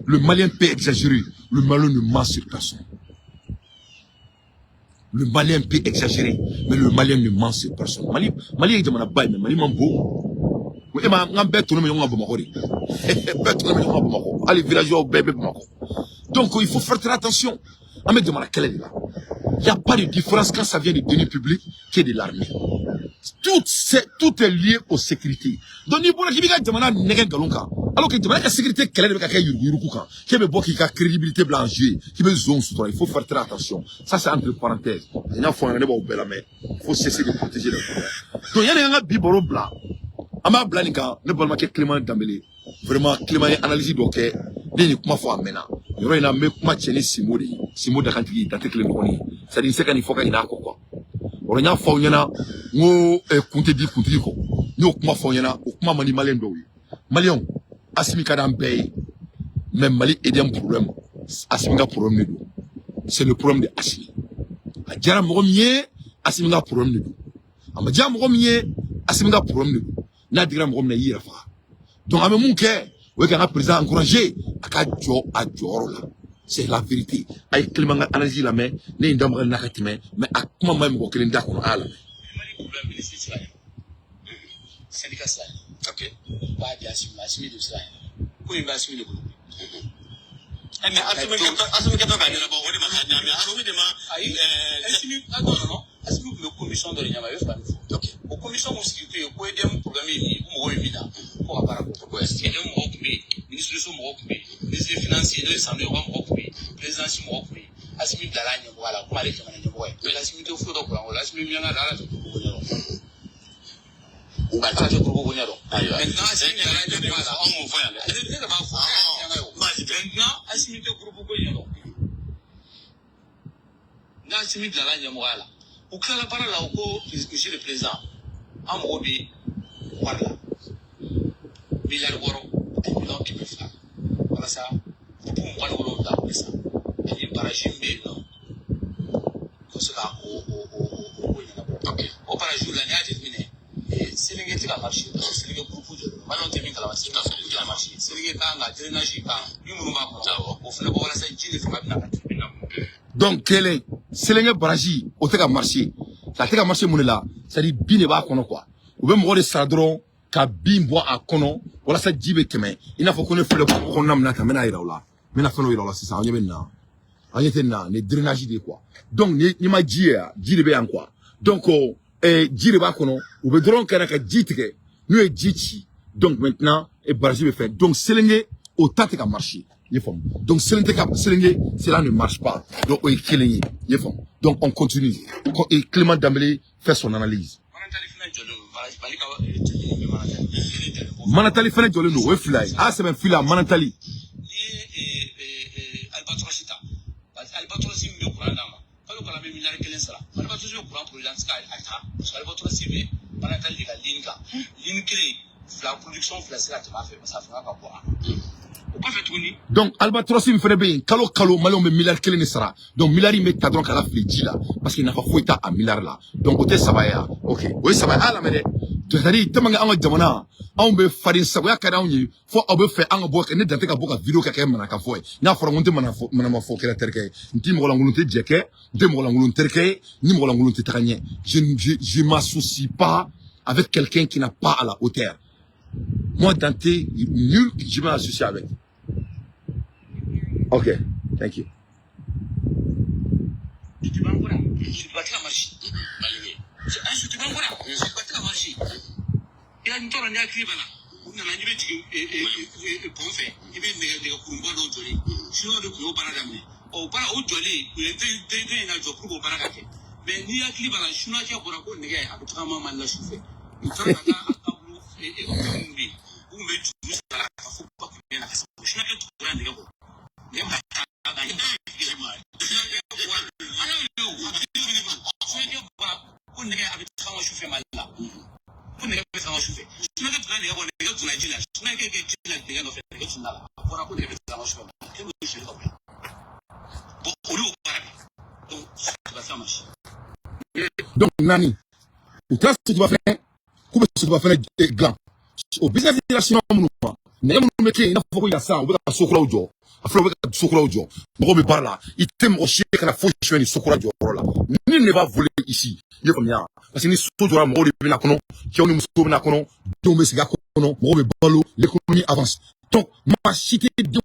Le Malien peut exagérer, le Malien ne ment sur personne. Le Malien peut exagérer, mais le Malien ne ment sur personne. Mali, Mali ye jamana ba ye, mais Mali man bon. E ma n bɛɛ tonnen bɛ ɲɔgɔn kan Bamakɔ de. Bɛɛ tonnen bɛ ɲɔgɔn kan Bamakɔ. Hali villageois bɛɛ bɛ Bamakɔ. Donc il faut faire très attention. An bɛ jamana kɛlɛ de la. Il n'y a pas de différence quand ça vient du denier public que de l'armée. Tout est lié aux sécurités. Donc n'i bɔra k'i b'i ka jamana nɛgɛ nkalon kan, alors que jamana ka sécurité kɛlɛ de bɛ ka kɛ yuruguyurugu kan, k'e bɛ bɔ k'i ka crédibilité bila en jeu, k'i bɛ zon sutura, il faut faire très attention. Ça, c'est entre parenthèses. N y'a fɔ aw ɲɛna, ne b'aw bɛɛ lamɛn. Il faut cesser de protéger les voleurs. Donc yanni an ka bi baro bila, an b'a bila nin kan. Ne balimakɛ Clément Dembélé, vraiment Clément ye analyse dɔ kɛ, ne ye nin kuma fɔ a mɛnna. Yɔrɔ in na, n bɛ kuma cɛ ni Simo de ye. Simo dakantigi, dante kelen dɔgɔnin ye. C'est à dire n se ka nin fɔ ka ɲinɛ a kɔ quoi. O n y'a fɔ aw ɲɛna n ko kun tɛ di kuntigi kɔ. N y'o kuma fɔ aw ɲɛna, o kuma man di maliyɛn dɔw ye. Maliyɛnw, Asimi ka d'an bɛɛ ye, mais Mali EDM problème, Asimi ka problème de don. C'est le problème de Asimi. A diyara mɔgɔ min ye, Asimi ka problème de don. A ma diya mɔgɔ min ye, Asimi ka problème de don. N'a digira mɔgɔ min na, i y'i yɛrɛ faga. Donc an bɛ mun kɛ? O ye k'an ka président encourager a ka jɔ a jɔyɔrɔ la. C'est la vérité. A ye Clément ka analyse lamɛn. Ne ye n da maga nin na ka tɛmɛ, mais a kuma ma ɲi mɔgɔ kelen da kɔnɔ, a y'a lamɛn. Mali problème, ministre tɛ se ka ɲɛnabɔ, syndicat sera ɲɛnabɔ. U b'a di Asimi ma, Asimi de bɛ se ka ɲɛnabɔ. Ko in bɛ Asimi de bolo. Mais Asimi kɛtɔ k'a ɲɛnabɔ, o de ma taa ɲami, Asimi de ma. Ayi, Asimi, ah non non non, Asimi tun bɛ commission dɔ de ɲɛma, i bɛ fɛ ka min fɔ. O commission mun sigi tun ye ko EDM problème ye min ye, ko mɔgɔw ye min na, ko ka baara kɛ. EDM mɔgɔw tun bɛ yen, ministre so mɔgɔw tun bɛ yen, ministre des finances n'o ye Sanu ye, o ka mɔgɔw tun bɛ yen, présidence mɔgɔw tun bɛ yen. Asimi bilala a ɲɛmɔgɔya la, komi ale ye jamana ɲɛmɔgɔ ye. Asimi tɛ foyi dɔn kuran ko la, Asimi miyanka la, ala tɛ ko ɲɛdɔn. Ala tɛ groupe ko ɲɛ dɔn. Ayiwa. Maintenant, Assimi nana ɲɛmɔgɔya la. Anw m'o fɔ yan dɛ. Ne de b'a fɔ. Baasi tɛ. Maintenant, Assimi tɛ groupe ko ɲɛ dɔn. N'Assimi bilala ɲɛmɔgɔya la, u tilala baara la, u ko: "Monsieur le président, an mago bɛ wari la, miliyari 6 miliyɔn 200, walasa groupe 27 bɛ san ani barrage min bɛ yen nɔ, ka se ka o ko ɲɛnabɔ." O barrage la, n'i y'a jateminɛ, Sélingué tɛ ka marcher parce que Sélingué groupe jɔlen don. Maliyɛnw tɛ min kalama, Sélingué groupe tɛ ka marcher. Sélingué kan ka drainage kan bin minnu b'a kɔrɔ, o fana bɔ walasa ji de fanga bɛna ka turbine na. Donc kelen, Sélingué barrage, o tɛ ka marcher. A tɛ ka marcher mun de la? C'est à dire bin de b'a kɔnɔ quoi. U bɛ mɔgɔ de sara dɔrɔn ka bin bɔ a kɔnɔ walasa ji bɛ tɛmɛ. I n'a fɔ ko ne filɛ kungo kɔnɔna min na tan, n bɛna yira u la, n bɛna fɛn dɔ yira u la sisan. Aw ɲɛ bɛ nin na, an ɲɛ tɛ nin na, nin ye drainage de ye quoi. Donc ni ma ji ye yan, ji de bɛ yan quoi. Donc ji de b'a kɔnɔ, u bɛ dɔrɔn ka na ka ji tigɛ. N'u ye ji ci, donc maintenant et barrage bɛ fɛ. Donc Sélingué, o ta tɛ ka marcher, i ye faamu? Donc Sélingué ka Sélingué, cela ne marche pas. Donc o ye kelen ye, i ye faamu? Donc on continue et Clément Dembélé fait son analyse. Manantali fana jɔlen don, barrage Mali ka turbine bɛ Manantali kelen jɔlen don. Manantali fɛnɛ jɔlen don, o ye fila ye, a sɛbɛn fila Manantali. N'i ye Albatros ta, parce que Albatros min bɛ kuran d'a ma, kalo kalo an bɛ miliyari 1 sara. Albatros bɛ kuran produit, an tɛ se k'a ta parce que Albatros bɛ Manantali de ka ligne kan. Ligne kelen fila, production fila se ka tɛmɛ a fɛ parce que a fanga ka bon a ma. O kɔfɛ tuguni, Donc Albatros min fɛnɛ bɛ yen, kalo kalo maliyɛnw bɛ miliyari 1 de sara. Donc miliyari in bɛ ta dɔrɔn k'a lafili ji la parce que nafa foyi t'a a miliyari la. Donc o tɛ saba ye wa? Ok, o ye saba ye. A lamɛn dɛ, c'est à dire tellement que an ka jamana, anw bɛ faden sagoya ka di anw ye fo aw bɛ fɛ an ka bɔ ne dan tɛ ka bɔ ka vidéo kɛ kɛ manaka fɔ ye. N'a fɔra ko n tɛ manama fɔ kɛra terikɛ ye, n tɛ mɔgɔ lankolon tɛ jɛ kɛ, n tɛ mɔgɔ lankolon terikɛ ye, ni mɔgɔ lankolon tɛ taga ɲɛ. Je m'associe pas avec quelqu'un qui n'a pas à la hauteur. Moi, Dante, nul, je m'associe avec. Ok, thank you. Sotuba Sotuba tɛ ka marcher. Ayi, Sotuba kɔrɔ, Sotuba tɛ ka marcher. I n tɔɔrɔ ni hakili b'a la, u nana n'i bɛ jigin pont fɛ, i bɛ nɛgɛ kurunba dɔw jɔlen, chinois de tun y'o baara daminɛ. Ɔ, o baara o jɔlen, u ye den in lajɔ pour que o baara ka kɛ. Mais n'i hakili b'a la, chinois cɛ bɔra ko nɛgɛ a bɛ tagama Mali la su fɛ. U taara ka taa a câble minnu bɛ yen, u tun bɛ juru sara ka fɔ ba kun bɛ na ka chinois kɛ tugura nɛgɛ kɔ, nɛgɛ bɛ ka taa ka ɲɛ. Ala y'o ye, o chinois kɛ bɔra ko nɛgɛ a bɛ tagama su fɛ Mali la, ko nɛgɛ bɛ tagama su fɛ. Chinois kɛ tugura nɛgɛ kɔ, nɛgɛ donna ji la, chinois kɛ ji la nɛgɛ nɔfɛ, nɛgɛ tunna la. A bɔra ko nɛgɛ bɛ tagama su fɛ, e b'o siri ka bɔ. Bon, olu y'o baara kɛ, donc ça va marcher. Donc naani, u taara Sotuba fɛnɛ, k'u bɛ Sotuba fɛnɛ dilan. O business dira chinois minnu ma, nɛgɛ minnu bɛ kɛ yen, i n'a fɔ ko yasan, u bɛ ka so kuraw jɔ. A filɛ, u bɛ ka so kuraw jɔ, mɔgɔw bɛ baara la. I tɛ mɔgɔ si ye ka na foyi suɲɛ ni so kura jɔyɔrɔ la. Ni ne b'a voler ici, i ye faamuya? Parce que ni so jɔra, mɔgɔw de bɛ na kɔnɔ, cɛw ni musow bɛ na kɔnɔ, denw bɛ sigi a kɔnɔ, mɔgɔw bɛ balo, l'économie avance. Donc maa si tɛ denw